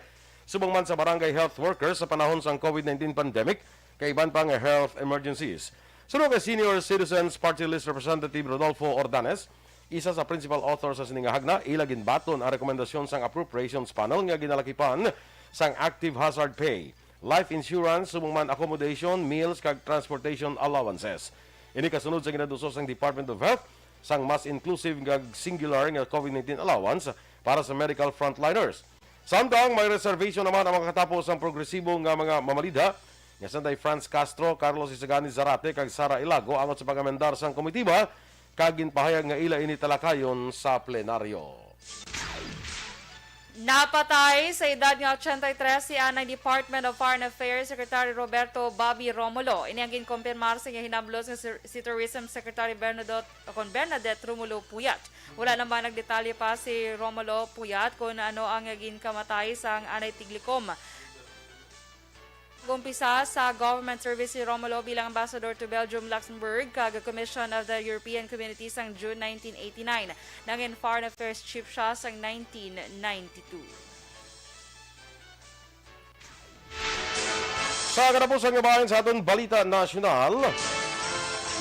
subong man sa barangay health workers sa panahon sang COVID nineteen pandemic, kag iban pa nga health emergencies. Suno kay Senior Citizens Party List Representative Rodolfo Ordanes, isa sa principal author sa sini nga hagna, ila ginbaton ang rekomendasyon sang Appropriations Panel nga ginalakipan sang active hazard pay, life insurance, subong man accommodation, meals, kag transportation allowances. Ini kasunod sa ginaduso sang Department of Health sang mas inclusive nga singular nga COVID nineteen allowance para sa medical frontliners. Samtang may reservation naman ang makatapo sang progresibo nga mga mamalidha, nga sanday Franz Castro, Carlos Isagani Zarate, kag Sara Ilago angot sa pag-amendar sang komitiba, kag ginpahayag nga ila ini talakayon sa plenaryo. Napatay sa edad nga ochenta y tres si anay Department of Foreign Affairs Secretary Roberto Bobby Romulo. Ini ang ginkumpirmar sa iya hinablos nga si, si Tourism Secretary Bernadot, o kon Bernadette Romulo Puyat. Wala naman nagdetalye pa si Romulo Puyat kung ano ang ginkamatay sang anay Tiglacom. Gumpisa sa government service si Romulo bilang ambassador to Belgium, Luxembourg, kag Commission of the European Community sang June nineteen eighty-nine. Nangin Foreign Affairs Chief siya sang nineteen ninety-two. Sa katapusan nga bahin sa aton balita nasyonal,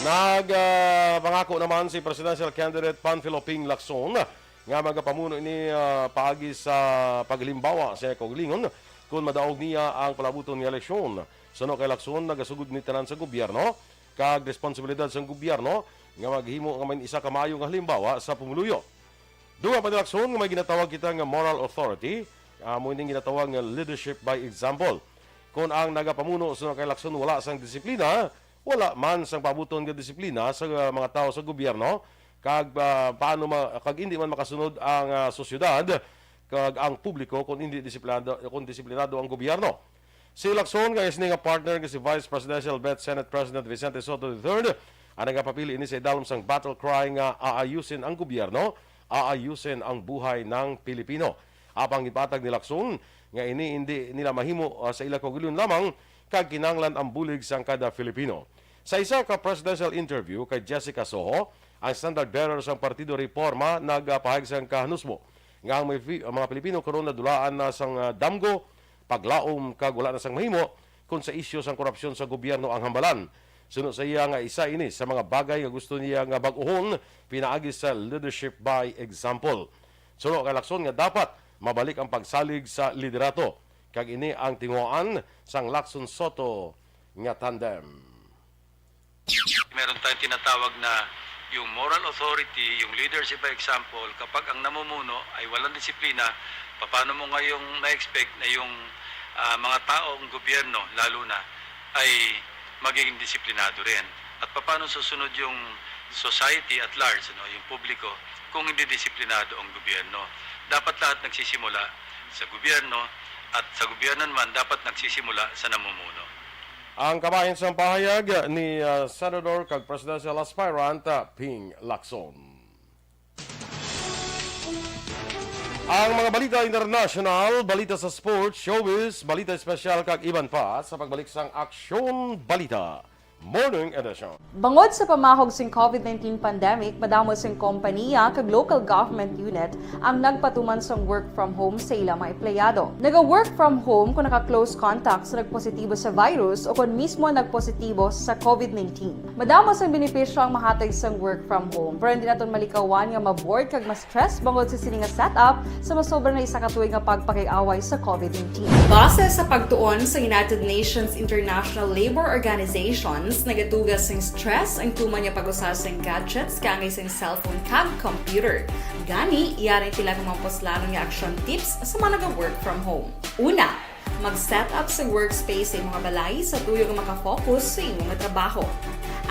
nag, ah, pangako naman si presidential candidate Panfilo Ping Lacson nga magapamuno ini, ah, paagi sa paglimbawa sa kaugalingon kon madaog niya ang palabuton nga eleksyon. Suno kay Lacson, nagasugod ni tanan sa gobyerno kag responsibilidad sang gobyerno nga maghimo nga may isa ka maayo nga halimbawa sa pumuluyo. Dugang pa ni Lacson nga may ginatawag kita nga moral authority, amo ining ginatawag nga leadership by example. Kon ang nagapamuno suno kay Lacson wala sang disiplina, wala man sang paabuton nga disiplina sa, uh, mga tawo sa gobyerno, kag, uh, paano ma-, kag hindi man makasunod ang, uh, sosyedad kag ang publiko kung hindi disiplinado, kung disiplinado ang gobyerno. Si Lacson kag sini nga partner nga si Vice Presidential Bet Senate President Vicente Sotto the third ang nagapapili ini sa idalom sang battle cry nga aayusin ang gobyerno, aayusin ang buhay ng Pilipino. Apang ginpatag ni Lacson nga ini hindi nila mahimo, ah, sa ila kaugalingon lamang kag kinahanglan ang bulig sang kada Filipino. Sa isa ka presidential interview kay Jessica Soho, ang standard bearer sang Partido Reforma nagapahayag sang kahanusmo nga ang mga Fi-, ang mga Pilipino karon nadulaan na sang, ah, damgo, paglaom kag wala na sang mahimo kon sa isyu sang korupsyon sa gobyerno ang hambalan. Suno sa iya nga isa ini sa mga bagay nga gusto niya nga bag-ohon pinaagi sa leadership by example. Suno kay Lacson nga dapat mabalik ang pagsalig sa liderato, kag ini ang tinguhaan sang Lacson Sotto nga tandem. Meron tayong tinatawag na yung moral authority, yung leadership by example. Kapag ang namumuno ay walang disiplina, paano mo ngayong ma-expect na yung, ah, mga taong gobyerno, lalo na, ay magiging disiplinado rin? At paano susunod yung society at large, ano, yung publiko, kung hindi disiplinado ang gobyerno? Dapat lahat nagsisimula sa gobyerno, at sa gobyerno naman dapat nagsisimula sa namumuno. Ang kabahin sang pahayag ni, ah, Senador kag presidential aspirant, ah, Ping Lacson. Ang mga balita international, balita sa sports, showbiz, balita espesyal kag iban pa sa pagbalik sang Aksyon Balita Morning Edition. Bangod sa pamahog sing COVID nineteen pandemic, madamo sing kompaniya kag local government unit ang nagpatuman sang work from home sa ila mga empleyado. Naga-work from home kung naka-close contact sa nagpositibo sa virus o kon mismo nagpositibo sa COVID nineteen. Madamo sang benepisyo ang mahatag sang work from home, pero hindi naton malikawan nga ma-bored kag ma-stress bangod sa sini nga setup sa masobra na isa ka tuig nga pagpakig-away sa COVID nineteen. Base sa pagtuon sa United Nations International Labor Organizations, nagatuga sing stress ang tuman nga pag-usa sing gadgets kaangay sing cellphone kag computer. Gani, yari sila nga mga puslanon nga action tips sa mga naga-work from home. Una, mag-set up sa workspace sa imong balay sa tuyo nga makafocus sa imong trabaho.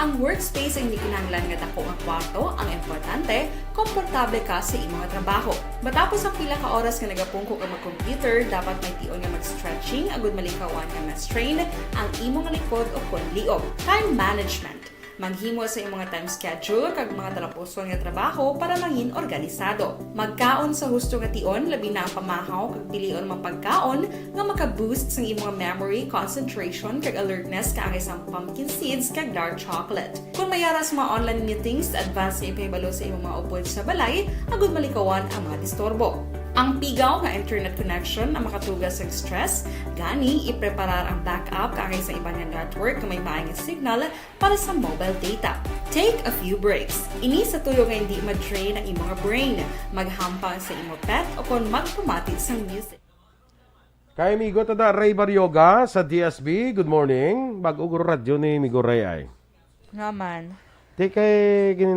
Ang workspace ay hindi kinahanglan nga dako nga kwarto, ang importante, komportable ka sa imong trabaho. Matapos ang pila ka oras nga nagapungko ka mag-computer, dapat may tion nga mag-stretching agud malikawan nga ma-strain ang imong likod o kon liog. Time management. Maghimo sa imong time schedule kag mga talapuson nga trabaho para mangin organisado. Magkaon sa husto nga tion, labi na ang pamahaw kag pilion mga pagkaon nga maka-boost sang imong memory, concentration, kag alertness kaangay sang pumpkin seeds kag dark chocolate. Kung may ara sa mga online meetings, advance nga ipahibalo sa imong mga upod sa balay agud malikawan ang mga disturbo. Ang pigaw nga internet connection ang makatugas sa stress, gani ipreparar ang backup kaangay sa iban nga network nga may maayong signal para sa mobile data. Take a few breaks. Ini sa tuyo nga hindi ma-drain ang imo nga brain, maghampang sa imo pet o kon magpamati sang music. Kay amigo ta da Ray Baryoga sa D S B, good morning. Bag-o guro radyo ni Migo Ray ay. Nga man. Di kay gin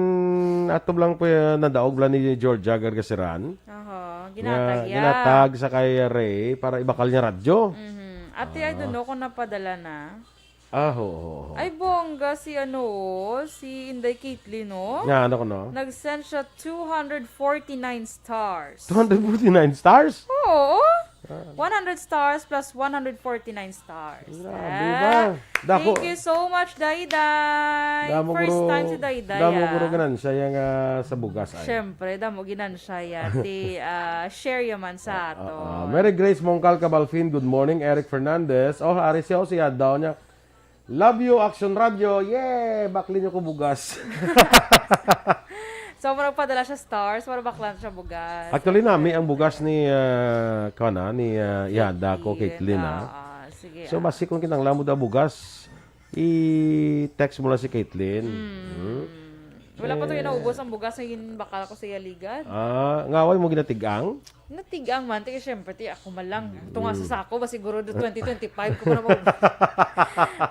ato lang po, eh, nadaog lang ni Georgia Gargaseran. Aha, Nga ginatag ya. ginatag sa kay Ray para ibakal niya radyo. Mhm. Ate, I don't know kung napadala na. Ah, ho, ho, ho. Ay, bongga si ano, si Inday Caitlyn, no? Nga, ano ko, no? Nag-send siya two hundred forty-nine stars. two hundred forty-nine stars? Oo. one hundred stars plus one hundred forty-nine stars. Grabe Ah, ba? Dako. Thank you so much, Dayday. Damo First guro, time si Dayday. damo ah. guro ganansya yang, ah, sa bugas ay. Siyempre, damo ginansya ya. Di, ah, share yaman sa ato. Ah, Mary Grace Mongkal Cabalfin, good morning. Eric Fernandez, oh, ari siya, oh, siya daw niya. Love you, Action Radio. Yeah! Bakli niyo ko bugas. So, murag padala siya stars, murag baklan siya bugas. Actually, nami ang bugas ni, ah, kana, ni, ah, Ihanda ko, Caitlyn, ah. Ah, sige. So, ah. basi kung kinanglan mo daw bugas, i-text mo lang si Caitlyn. Hmm. Wala pa to yung naubos ang bugas na ginbakal ko sa iya ligad. Ah, ngaway mo ginatigang? Natigang man, ti, syempre, ti, ako man lang. Tunga sa sako, ba siguro do twenty twenty-five ko pa na mag-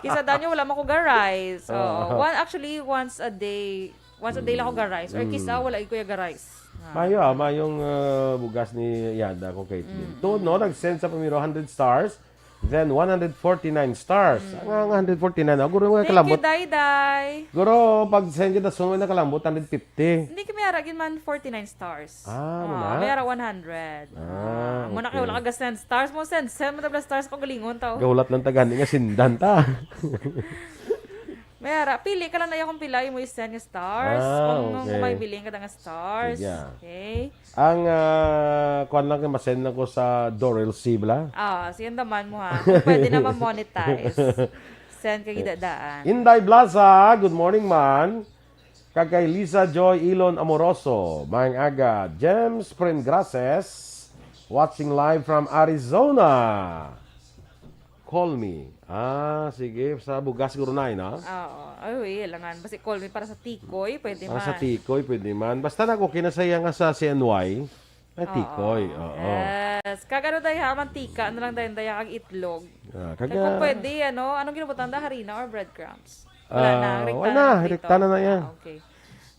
Kisa danyo, wala man ko ga-rice. So, Ah. one, actually, once a day, once a day lang ako ga-rice. Or kisa, wala ko ya ga-rice. Ah. Mayo ah, mayong ah, bugas ni Ihanda ko, Caitlyn. Tuod, no, nag-send sa pamiro hundred stars, then one hundred forty-nine stars. Ang, ang hundred forty-nine, ah, guro nga Thank you, kalambot. Dayday. Guro, pag-send kita, sunod na kalambot, hundred fifty. Hindi kami ara gin man forty-nine stars. Ah, mo Ah, na? may ara one hundred. Ah, Muna okay. Kayo wala ka send stars mo, send, send mo tabla stars ko galingon tao. Gahulat lang tagani nga sindan ta. May ara, pili ka lang na kung pila mo i-send nga stars. Ah, kung, okay. kung may biling ka nga stars. Sige. Okay. Ang ah, kuan lang kay masend lang ko sa Dorel C bala. Ah, sige, daman mo ha. Kung pwede na ma-monetize. Send ka gidadaan. Inday Blaza, good morning man. Kag kay Lisa Joy Ilon Amoroso, maayong aga. James Prengrases, watching live from Arizona. Call me. Ah, sige, sa bugas guro na, no? Oo. Ay, uy, langan. Basi call me para sa tikoy. Pwede Para man. sa tikoy, pwede man. Basta nag okay na sa iya nga sa C N Y. Ay, tikoy, oo. Yes. Kag ano, day, ha, mantika na lang, day, day, kag itlog. Ah, Kag kaga, kung pwede, ano, anong ginabutang da? Harina or breadcrumbs? Wala na, Ah, rekta wala na na, lang dito. rekta na na iya. Ah, okay.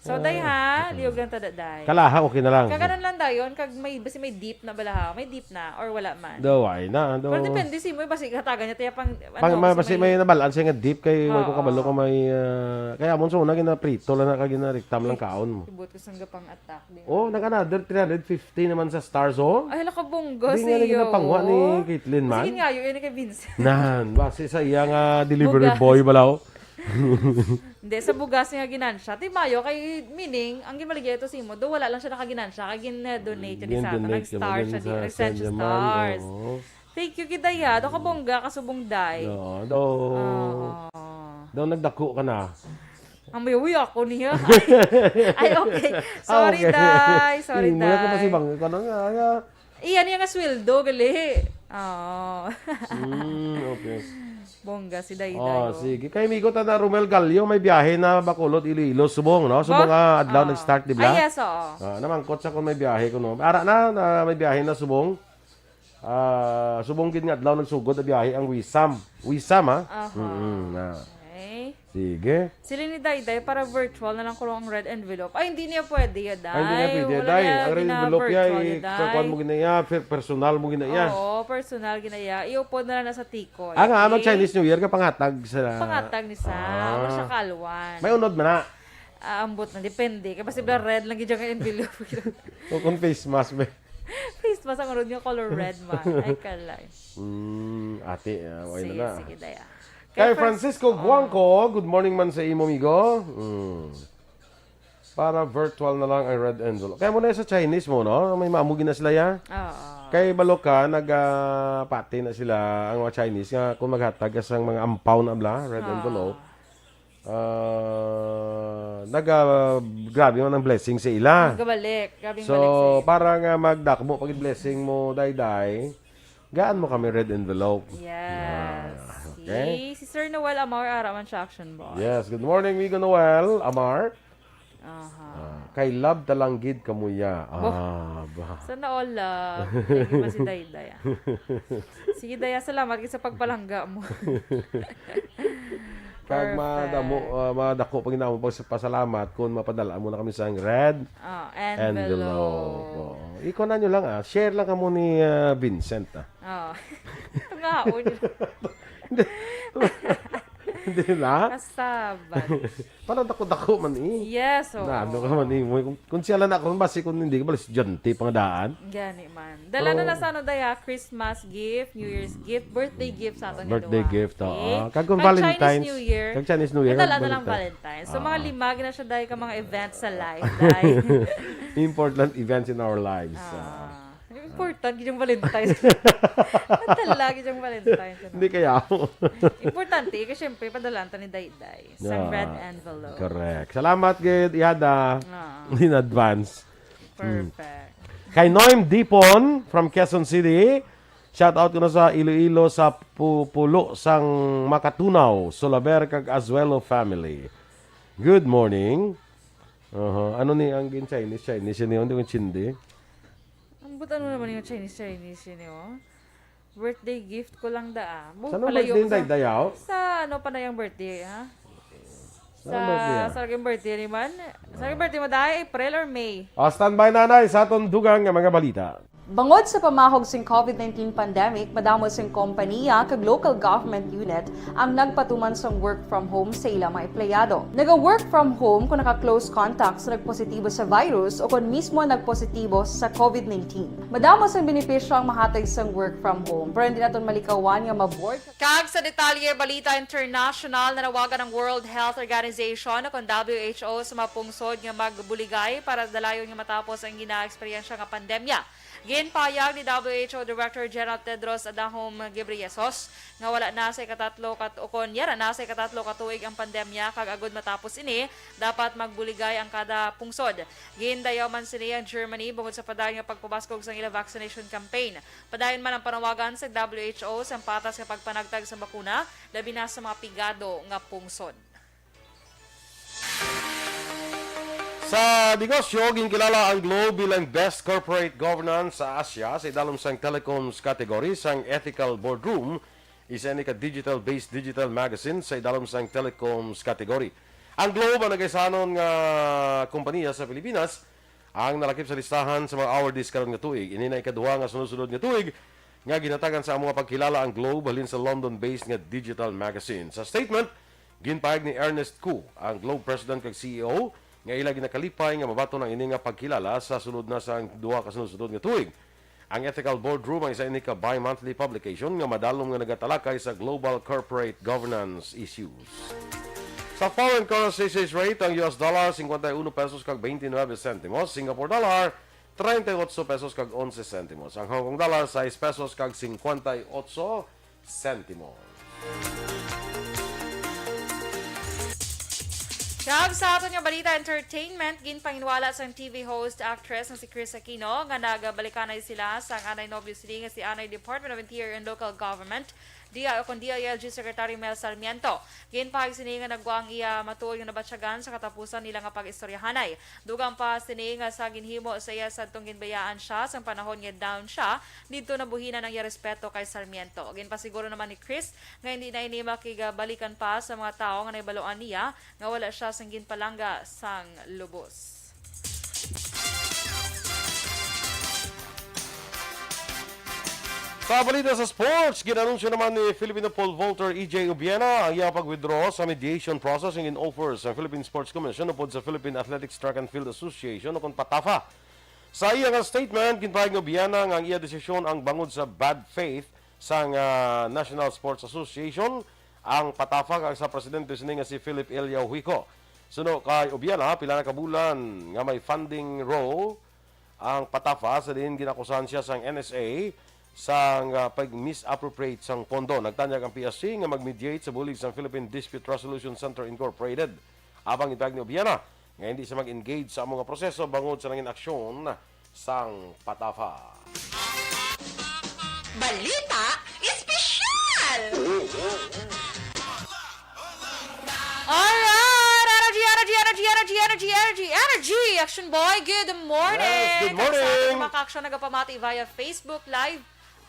So, day, ha, liog lang tada, day. Kalaha, okay na lang. Kag ano lang dayon, kag may, basi may dip na bala, ha? May dip na, or wala man? Daw, ay na. Daw. Pero depende si mo, basi katagan niya, tiya pang, ano, Pang, ma, kasi basi may nabalaan siya nga dip kay, may ko Oo. kabalo ko may, ah, kaya mo sa una, ginaprito lang na, kag ginarektam lang kaon mo. Ibot ko sang gapang attack. Di Oh, nag another three hundred fifty naman sa stars, oh. Ay, nakabungga Di nga siya. naging napangwa ni Caitlyn man. Sige nga, yun, yun kay Vincent. Nan, basi sa iya nga delivery Bugas. boy bala, oh. Hindi, sa bugas nga ginansya. Ti mayo, kay, meaning, ang ginmaligya ito si mo, do wala lang siya nakaginansya, kay gin-donate yun sa ato. Gin-donate Nag-star naman siya, sa di, nag-send siya Send Naman, stars. oo. Thank you, Kidaya. Do kabongga, kasubong day. No, do, Oo. do nagdako ka na. Ang may uwi ako niya. Ay, okay. Sorry, Ah, okay. day. Sorry, Hindi mo na ko day. kasi bang, ano nga, nga. Iya niya nga sweldo, gali. Oo. Mm, okay. Bongga si Day Oh, Day. sige. Kay amigo ta na Romel Gallo, may biyahe na Bacolod, Iloilo, subong, no? Subong nga adlaw Oo. nag-start, di ba? Ah, yes, oo. Ah, namangkot sa kung may biyahe ko, no? Ara na, na may biyahe na subong. Ah, subong gid nga adlaw nagsugod na biyahe ang Wisam. Wisam, ha? Aha. Mm, na. Okay. Sige. Sila ni Dayday para virtual na lang ko ang red envelope. Ay, hindi niya pwede ya, Day. Ay, hindi niya pwede, Wala Day. niya Ang red gina- envelope niya, virtual i- ya, Day. kukuan mo gina iya, per- personal mo gina iya. Oo, personal gina iya. Iupod na lang na sa tikoy. Ah, nga, Okay? mag-Chinese New Year ka pangatag sa... Pangatag ni sa, Ah. Ano siya kalwan? May unod man na. Ah, ambot na, depende. Kaya basta bla red lang gid yung envelope. O kung face mask, be. Face mask ang unod niya, color red man. Ay, kalay. Mm, ate, ah, okay Sige, na na. sige, Daya. Kay Francis- Francisco Guangco, good morning man sa imo, amigo. Mm. Para virtual na lang ang red envelope. Kaya mo na sa Chinese mo, no? May mamugi na sila, ya? Oo. Kay Baloka, nagpati na sila ang mga Chinese nga kung maghatag ka sang mga ampaw na bla, red Ah. envelope. Ah, Naga, grabe man ang blessing sa ila. Gabalik. Grabe ang So, balik sa para nga magdakmo pag blessing mo, Dayday, gaan mo kami red envelope. Yes. Ah, okay. Si, si Sir Noel Amor, ara man siya, action boss. Yes, good morning, Migo Noel, Amar. Aha. Ah, kay love talanggid kamuya. Bo- Ah, ba. Sana all love. Thank you pa si Dayday. Ah. Sige, Daya, salamat sa pagpalangga mo. Kag Perfect. madamo, ah, madako pa ginamo pag pasalamat kung mapadala mo na kami sa red Oh, envelope. envelope. Oo. Ikaw na nyo lang ah. Share lang kamo ni ah, Vincent ah. Oh. Tungaon. Hindi na? Kasabat. Para dako-dako man eh. Yes, oo. Na ano ka man eh. Kung, kung siya lang ako, basi kung hindi ka pala estudyante, pangadaan. Gani man. Dala na Pero- na sa ano, Daya, Christmas gift, New Year's gift, birthday gift sa aton Birthday nga duwa. gift, oo. Okay? Kag kung Kag Valentine's, Chinese New Year, kag Chinese New Year, nadala kag na lang Valentine. Valentine's. So, mga Ah. lima, gina siya, Day, ka mga events sa life, Day. Important events in our lives. Ah. Ah. Important, yung Valentine's. Madala, yung Valentine's. Ano? Hindi kaya ako. Importante, kasi syempre, padalaan ta ni Dayday. Sa Yeah. red envelope. Correct. Salamat, gid, Ihada. Ah, In advance. perfect. Kay Noem Dipon from Quezon City. Shout out ko na sa Iloilo sa pu- pulo sang Makatunaw, Solaber kag Azuelo family. Good morning. Aha. Ano ni ang gin Chinese? Chinese ni hindi ko chindi. Ang buta mo naman yung Chinese, Chinese yun, oh. Birthday gift ko lang da, ah. Bu, Sa anong palayo birthday ko day dayaw? Sa ano pa na yung birthday, ha? Sa anong birthday, ah? Sa aking birthday ni man. Sa aking birthday mo, dahil April or May? Ah, standby, nanay, sa atong dugang nga mga balita. Bangod sa pamahog sing COVID nineteen pandemic, madamo sing kompaniya kag local government unit ang nagpatuman sang work from home sa ila mga empleyado. Naga-work from home kung naka-close contact sa nagpositibo sa virus o kon mismo nagpositibo sa COVID nineteen. Madamo sang benepisyo ang mahatag sang work from home, pero hindi naton malikawan nga ma-bored Kag sa detalye, balita international, nanawagan ang World Health Organization o kon W H O sa mga pungsod nga magbuligay para dalayon nga matapos ang ginaeksperyensya nga pandemya. Ginpahayag ni W H O Director General Tedros Adhanom Ghebreyesus nga wala na sa ikatatlo kat ukon yara na sa ikatatlo ka tuig ang pandemya, kag agud matapos ini, dapat magbuligay ang kada pungsod. Gindayaw man sini ang Germany bungod sa padayon nga pagpabaskog sang ila vaccination campaign. Padayon man ang panawagan sa W H O sa patas nga pagpanagtag sa bakuna, labi na sa mga pigado nga pungsod. Sa negosyo, ginkilala ang Globe bilang Best Corporate Governance sa Asia sa idalom sang Telecoms category sang Ethical Boardroom, isa ini ka digital-based digital magazine sa idalom sang Telecoms category. Ang Globe ang nagkaisanon nga kompanya sa Pilipinas ang nalakip sa listahan sa mga awardees karon nga tuig. Ini na ikaduha nga sunod-sunod nga tuig nga ginhatagan sa amo nga pagkilala ang Globe halin sa London-based nga digital magazine. Sa statement, ginpahayag ni Ernest Khoo, ang Globe President kag C E O, nga ila ginakalipay nga mabaton ang ini nga pagkilala sa sulod na sang duha ka sunod-sunod nga tuig. Ang Ethical Boardroom ang isa ini ka bi-monthly publication nga madalom nga nagatalakay sa global corporate governance issues. Sa foreign currency exchange rate, ang U S dollar, cincuenta y uno pesos kag veintinueve centimos, Singapore dollar, treinta y ocho pesos kag once centimos, ang Hong Kong dollar, sais pesos kag cincuenta y ocho centimos. Kag sa aton nga balita entertainment, ginpanginwala sang T V host actress nga si Kris Aquino nga nagabalikanay sila sang anay nobyo sini nga si anay Department of Interior and Local Government, D I, o kon D I L G Secretary Mel Sarmiento. Ginpahayag sini nga nagwa ang iya matuod nga nabatyagan sa katapusan nila nga pag-istoryahanay. Dugang pa sini nga sa ginhimo sa iya sadtong ginbayaan siya sang panahon nga down siya, didto nabuhinan ang iya respeto kay Sarmiento. Ginpasiguro naman ni Kris nga hindi na ini makigabalikan pa sa mga tawo nga nahibaluan niya nga wala siya sang ginpalangga sang lubos. Sa balita sa sports, ginanunsyo naman ni Filipino pole vaulter E J Ubiena ang iyang pag-withdraw sa mediation process nga gin-offer sa Philippine Sports Commission upod sa Philippine Athletics Track and Field Association o kon PATAFA. Sa iya nga statement, ginpahayag ni Ubiena nga ang iya desisyon ang bangod sa bad faith sang ah, National Sports Association, ang PATAFA, kag sa presidente sini nga si Philip Ilya Huico. Suno kay Ubiena, pila na ka bulan nga may funding row ang PATAFA sa diin ginakusahan siya sang N S A sang ah, pag-misappropriate sang pondo. Nagtanyag ang P S C nga mag-mediate sa bulig sang Philippine Dispute Resolution Center Incorporated. Apang ipahayag ni Ubiena nga hindi siya mag-engage sa amo nga proseso bangod sa nangin aksyon sang patafa. Balita Espesyal! Alright! Energy, energy, energy, energy, energy, energy, energy! Action Boy, good morning! Yes, good morning! Kag sa ating mga kaaksyon, nagapamati via Facebook Live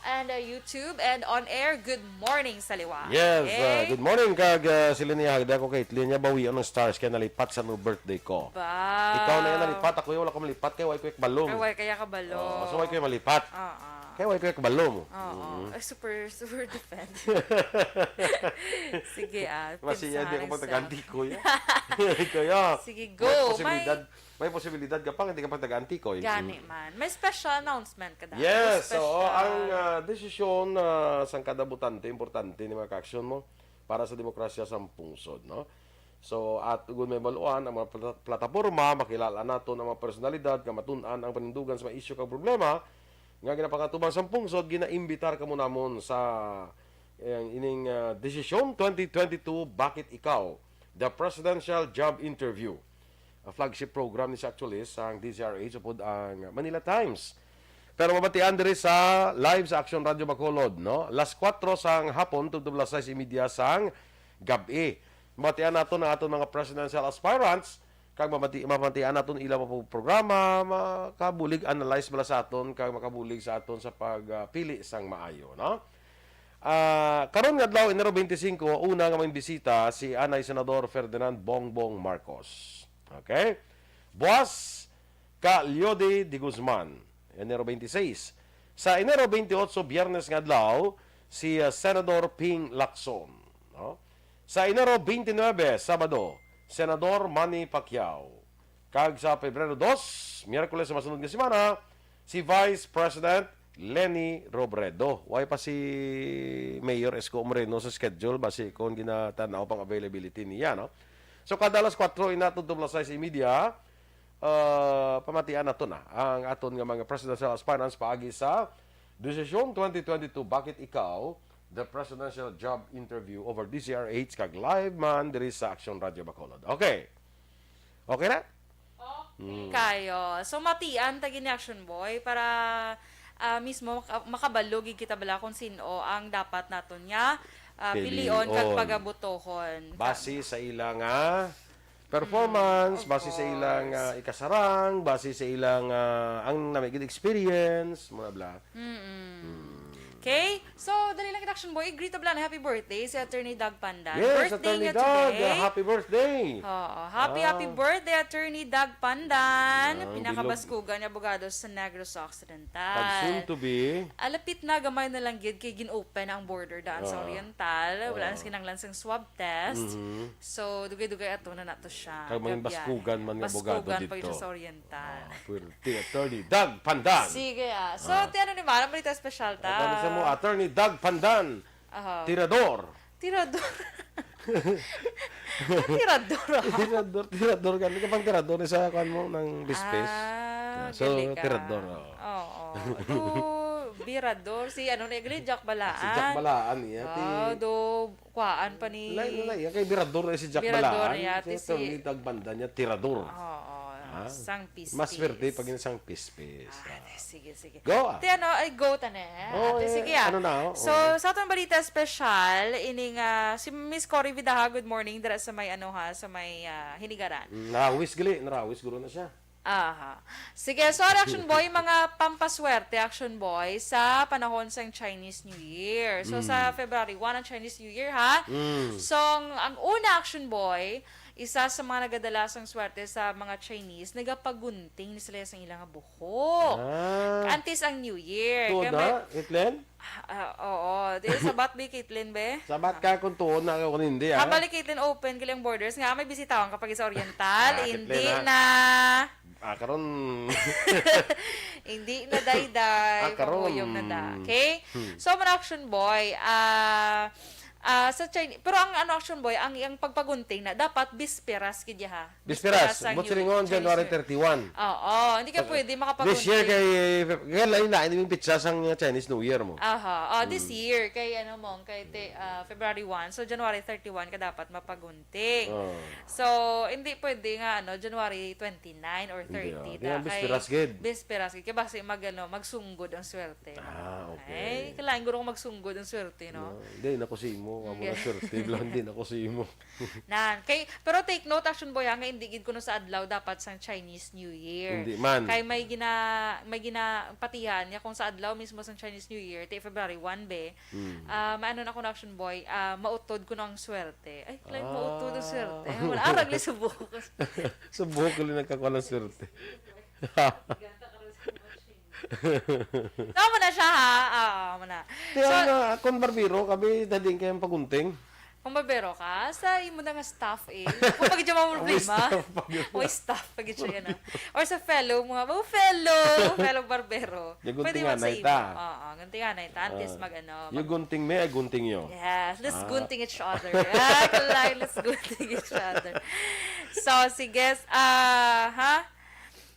and, uh, YouTube and on air. Good morning sa liwa. Yes, uh, okay? Good morning, kag, uh, sila niya, hagda ko kay Itlian niya, bawi ang stars kay nalipat sa no birthday ko. Ba? Ikaw na yan nalipat, ako yung wala ko malipat, kay why ko yung kabalo mo? Ay, why kaya kabalo? Oh, so why ko yung malipat? Oo. Kay why ko yung kabalo mo? Oo. Mm. Ay, super, super defend. Sige, ah, Masiya, di ako pinsahan sa pagtaganti, kuya. Kuya, Sige, may go. posibilidad, May may posibilidad ka pa, hindi ka pa taga-Anticoy. Gani Mm. man. May special announcement ka da. Yes, Special. oo, ang, ah, desisyon, ah, sang kada botante, importante ni mga kaaksyon mo para sa demokrasya sa pungsod, no? So, at ug may baluan ang mga plata-, plataporma, makilala naton ang mga personalidad nga matun-an ang panindugan sa mga isyu kag problema nga ginapangatubang sa pungsod, ginaimbitar kamo namon sa, eh, ining, ah, Desisyon twenty twenty-two, Bakit Ikaw? The Presidential Job Interview. A flagship program ni siya actually sang D Z R H upod ang Manila Times. Pero mabatian diri sa live sa Action Radio Bacolod, no? Las kuwatro sang hapon tubtob las sais y media sang gab-i. Mabatian naton ang aton mga presidential aspirants, kag mabati-, mabatian naton ila mga programa, makabulig analyze bala sa aton, kag makabulig sa aton sa pagpili sang maayo, no? Ah, karon nga adlaw, Enero twenty-cinco, una nga manginbisita si anay Senador Ferdinand Bongbong Marcos. Okay? Buas ka Leody de Guzman, Enero twenty-six. Sa Enero twenty-eight, Biyernes nga adlaw, si, ah, Senador Ping Lacson, no? Sa Enero twenty-nine, Sabado, Senador Manny Pacquiao. Kag sa Pebrero dos, Miyerkules sa masunod nga semana, si Vice President Leni Robredo. Way pa si Mayor Isko Moreno sa schedule, basi kon ginatan-aw pang availability niya, no? So, kada alas kuwatro ina tubtob alas sais y media, ah, pamatian nato na ang aton nga mga presidential aspirants paagi sa Desisyon twenty twenty-two, Bakit Ikaw? The Presidential Job Interview over D Z R H kag live man diri sa Action Radio Bacolod. Okay. Okay na? Okay Mm. kayo. So, matian ta gini, Action Boy, para, ah, mismo maka-, makabalo gid kita bala kung sino ang dapat naton nga, ah, Pilion. pilion kag Oh. pagabotohon. Base sa ila nga performance, Mm, of base sa ila nga course. ikasarang, base sa ila nga ang nami gid experience, mga bla. Mm-mm. Mm. Okay? So, dali lang kita, Action Boy. I-greet bala na happy birthday si Attorney Doug Pandan. Yes, Birthday Attorney niya Doug, today. uh, happy birthday. Oo. Happy, Ah. happy birthday, Attorney Doug Pandan. Ang Pinakabaskugan nga abogado sa Negros Occidental. Pag soon to be. Ah, lapit na, gamay na lang gid kay gin-open na ang border daan sa Ah. Oriental. Wala na Ah. sa kinahanglan sang swab test. Mhm. So, dugay-dugay ato na nato siya. Kag mga Gabyan. baskugan man nga abogado Baskugan pa dito. yun sa Oriental. Ah, pwerte, Attorney Doug Pandan. Sige, ah. So, Ah. ti ano ni Mara, balita espesyal ta. Ano sa mo, Attorney Doug Pandan? Aha. Tirador. Tirador. Tirador, ah. Tirador, tirador ka. Hindi ka pang tirador sa kwan mo ng bispis. Ah, Ah, so, gali ka. tirador, oh. Oo. Do, birador. Si ano na, gali, Jack Balaan. Si Jack Balaan, iya, ti Ah, do, kuhaan pa ni Lay, lay, iya kay birador na si Jack Birador Balaan. niya, Si ti si Attorney Doug Pandan niya, tirador. Oo, Ah, sang pispis. mas swerte pag yun sang pispis. Ah, Ah. sige, sige. Go, ah. Ti ano, ay, go ta na. Oh, Ate, eh, sige, ah. ano na, oh, So, oh. sa atong balita espesyal, ining, ah, si Miss Cory Vidaha, good morning, dira sa may, ano, ha, sa may, ah, Hinigaran. Mm, narawis gali, narawis guro na siya. Aha. Sige, so, Action Boy, mga pampaswerte, Action Boy, sa panahon sang Chinese New Year. So, sa Mm. February one ang Chinese New Year, ha? Mm. So, ang, ang una, Action Boy, isa sa mga nagadala sang swerte sa mga Chinese, nagapagunting ni sila sa ilang buhok. Ah. Antes ang New Year. Tuod Kaya may na, Caitlyn? Ah, oo. Di, sabat, bi, Caitlyn, be? Sabat ka kung tuod na ako, hindi, ah. Hambal ni Caitlyn, open gali ang borders nga may bisitaon kapag sa Oriental. Ah, Hindi Caitlyn, ah. na. Ah, karon. Hindi na dayday. Ah, karon. Panguyog na da. Okay? Hmm. So, mga Action Boy, ah, Ah, sa Chinese, pero ang ano, Action Boy, ang, ang pagpagunting na dapat bisperas gid ya, ha? Bisperas, Bisperas sang but New silingon, Chinese January New Year. thirty-one. Oo, hindi ka Pag-, pwede makapagunting. This year kay, kay lain na, hindi yung pitsa sang Chinese New Year mo. Aha, oh, this Mm. year, kay ano mo, kay te-, ah, February one, so January thirty-one ka dapat mapagunting. Oh. So, hindi pwede nga, ano, January twenty-nine or Hindi, thirty, oh. Di, da, ang kay bisperas gid. Bisperas gid. Kay basi mag, ano, magsunggod ang swerte. Ah, okay. Ay, kailangan guro ko magsunggod ang swerte, no? No, hindi, nako si imo. Amo Okay. na swerte, bla, hindi nako si imo. Nan, kay, pero take note, Action Boy, ha, nga hindi gid kuno sa adlaw dapat sang Chinese New Year. Hindi man. Kay may gina-, may ginapatihan niya kung sa adlaw mismo sang Chinese New Year, ti February one, be, Hmm. ah, maano na kuno, Action Boy, ah, mautod kuno ang swerte. Ay, claim mautod ang Ah. swerte. Ay, wala, arag li subok. Subok li nagkakuha ng swerte. Tama na siya, ha? Ah, amo na. Kaya So nga, kung barbero, kami, dading kayang pagunting. Kung barbero ka, sa imo na nga staff, eh. Kung pag dyan mo Ang problema, staff, pag yun. May staff, pag yun siya yan, ah. Or sa fellow mo nga, oh, fellow, fellow barbero. Yung Pwede mo sa guntinganay imo. ta. Oo, guntinganay ta. At least Ah. mag, ano, You mag- gunting me, I gunting you. Yes, let's Ah. gunting each other. Ah, kalay, let's gunting each other. So, sige, s-, ah, ha?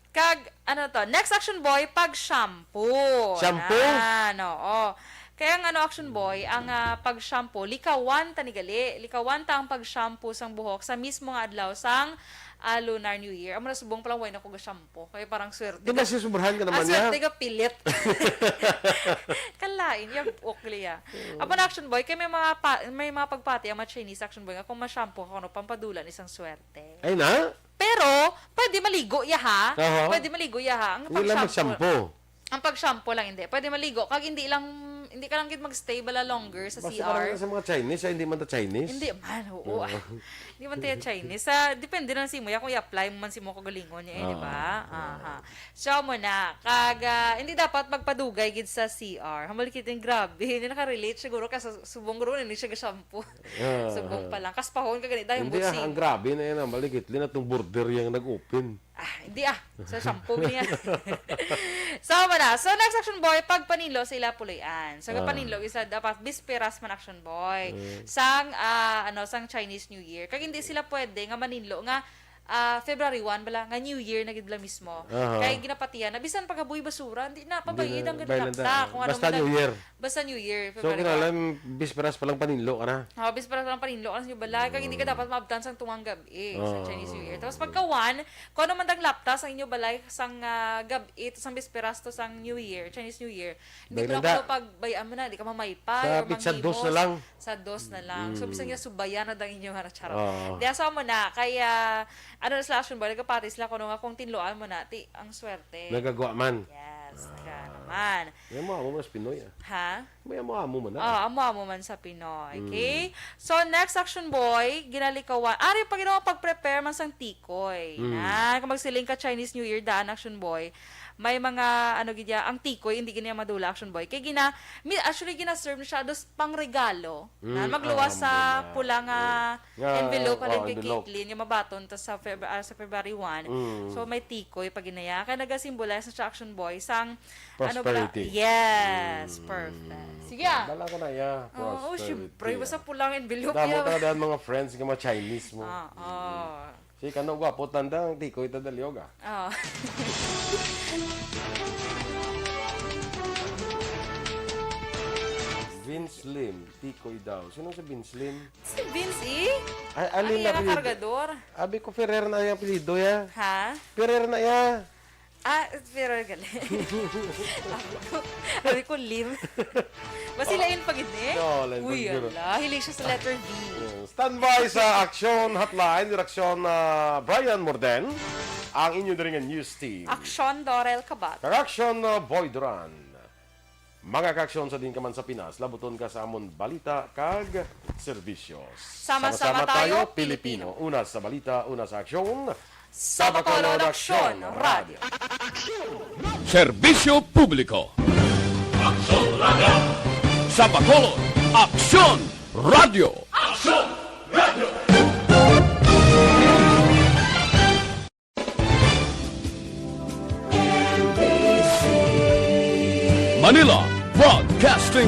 Kag, ano to? Next, Action Boy, pag-shampoo. Shampoo? Yan, oo. Kaya ang ano, Action Boy, ang, ah, pag-shampoo, likawan ta ni gali. Likawan ta ang pag-shampoo sang buhok sa mismo nga adlaw sang, ah, Lunar New Year. Amo na subong pa lang, why na ko ga-shampoo? Kaya parang swerte Di ba ka. si sobrahan ka Ah, naman niya? swerte ka pilit. Kalain, yung buhok liya. Oo. Apan Action Boy, kay may mga pa-, may mga pagpati ang mga Chinese Action Boy nga kung ma-shampoo ka, ano, pampadulan isang swerte. Ay na? Pero, pwede maligo ya, ha? Aha. Pwede maligo ya, ha? Ang Hindi lang pag-shampoo, mag-shampoo. ang pag-shampoo lang, hindi. Pwede maligo. Kag hindi lang, hindi ka lang gid mag-stay bala longer sa Basta C R. parang sa mga Chinese, ay, hindi man ta Chinese. Hindi man, oo. Oo. Hindi man tayo Chinese. Sa, depende lang sa imo, ya, kung i-apply mo man sa imo kagalingon niya, eh, di ba? Oo. Aha. So, amo na. Kag, ah, hindi dapat magpadugay gid sa C R. Hambal kita yung grabe. Hindi nakarelate siguro ka sa subong guro, hindi siya ga-shampoo. Ah, Subong ah. pa lang. Kaspahon ka gani, dahil Hindi, ah, butsing. ang grabe na yan, ah. Maligit, linatong border yang nag-open. Ah, hindi, ah. Sa shampoo niya. So, amo na. So, next, Action Boy, pagpaninlo sa ila puloy-an. So, Ah. paninlo, isa dapat bisperas man, Action Boy. Mm. Sang, ah, ano, sang Chinese New Year. Kag hindi sila pwede nga maninlo nga, ah, February one bala, nga New Year na gid bala mismo. Aha. Kay ginapatihan na, bisan paghaboy basura, hindi na, Hindi pabayad na, ang bayan lang ganilapta. ta. Kung ano Basta man New ang Year. Basta New Year, So, February one. kinahanglan, bisperas pa lang paninlo ka na. Oh, bisperas pa lang paninlo ka na sa inyong balay. Kag hindi ka Mm. dapat maabtan sang tungang gab-i sa Oo. Chinese New Year. Tapos pagka one, kung ano man dang lapta sa inyong balay sang, ah, gab-i, to sang bisperas to sang New Year, Chinese New Year, hindi Bay mo na lang da. kuno pagbayaan mo na, hindi ka mamaypay Sa or pitsa dos na manghimos. lang. Sa dos na lang. So, bisan Mm. nga subayan na dang inyo, ano, charot. Oo. Di, asa mo na, kaya, ano na sila, Action Boy, nagapati sila kuno nga kung tinluan mo na, ti, ang swerte. Nagagwa man. Yes, Ah. ka naman. May amo-amo man sa Pinoy, ah. Ha? May amo-amo man, ah. Ah, amo-amo man sa Pinoy. Mm. Okay? So, next, Action Boy, ginalikawan. Ari pa ginawa pag-prepare man sang tikoy. Mm. Na, kung magsiling ka Chinese New Year, daan, Action Boy. May mga, ano, gid ya, ang tikoy, hindi gid niya madula, Action Boy. Kay gina-, mi-, actually, gina-serve na siya dos pang regalo. Mm, Na magluwas ah, sa muna. pula nga Mm. Nga, envelope, oh, halin kay envelope. Caitlyn, nga mabaton ta sa Feb-, ah, sa February one. Mm. So, may tikoy pa ginaya. Kaya nagasimbolize na siya, Action Boy, sang, ano ba? Prosperity. Yes, Mm. perfect. Sige, ah. Dala ka na, yeah. Oo, Prosperity, syempre. ah. Basta pulang envelope, Damo yeah. ka na dahil mga friends nga mga Chinese mo. Ah, oh. Mm. Si Kano, gwapo, tanda ang tikoy, tanda liog, ah. Oh. Vince Lim, tikoy daw. Sino si Vince Lim? Si Vince, eh? Ay, Ang alin na iyang apelyido? kargador. Abi ko, Ferrer na yung apelyido, ya. Ha? Ferrer na, ya. Ah, Ferrer gali. Abi ko, abi ko, Lim. Basi lain pa gid, eh? No, lain pa Uy, gid. ala. Hilig siya sa letter V. Yeah. Standby sa Action Hotline, direksyon na Brian Morden. Ang inyo diri nga news team. Action, Dorel Kabat. Kag action, uh, Boy Duran. Mga kaaksyon sa din ka man sa Pinas, labuton ka sa amon balita kag serbisyo. Sama-sama tayo, Pilipino. Una sa balita, una sa aksyon. Sa Bacolod, Aksyon Radio. Serbisyo publiko. Aksyon Radio. Sa Bacolod, Aksyon Radio. Aksyon Radio. Manila Broadcasting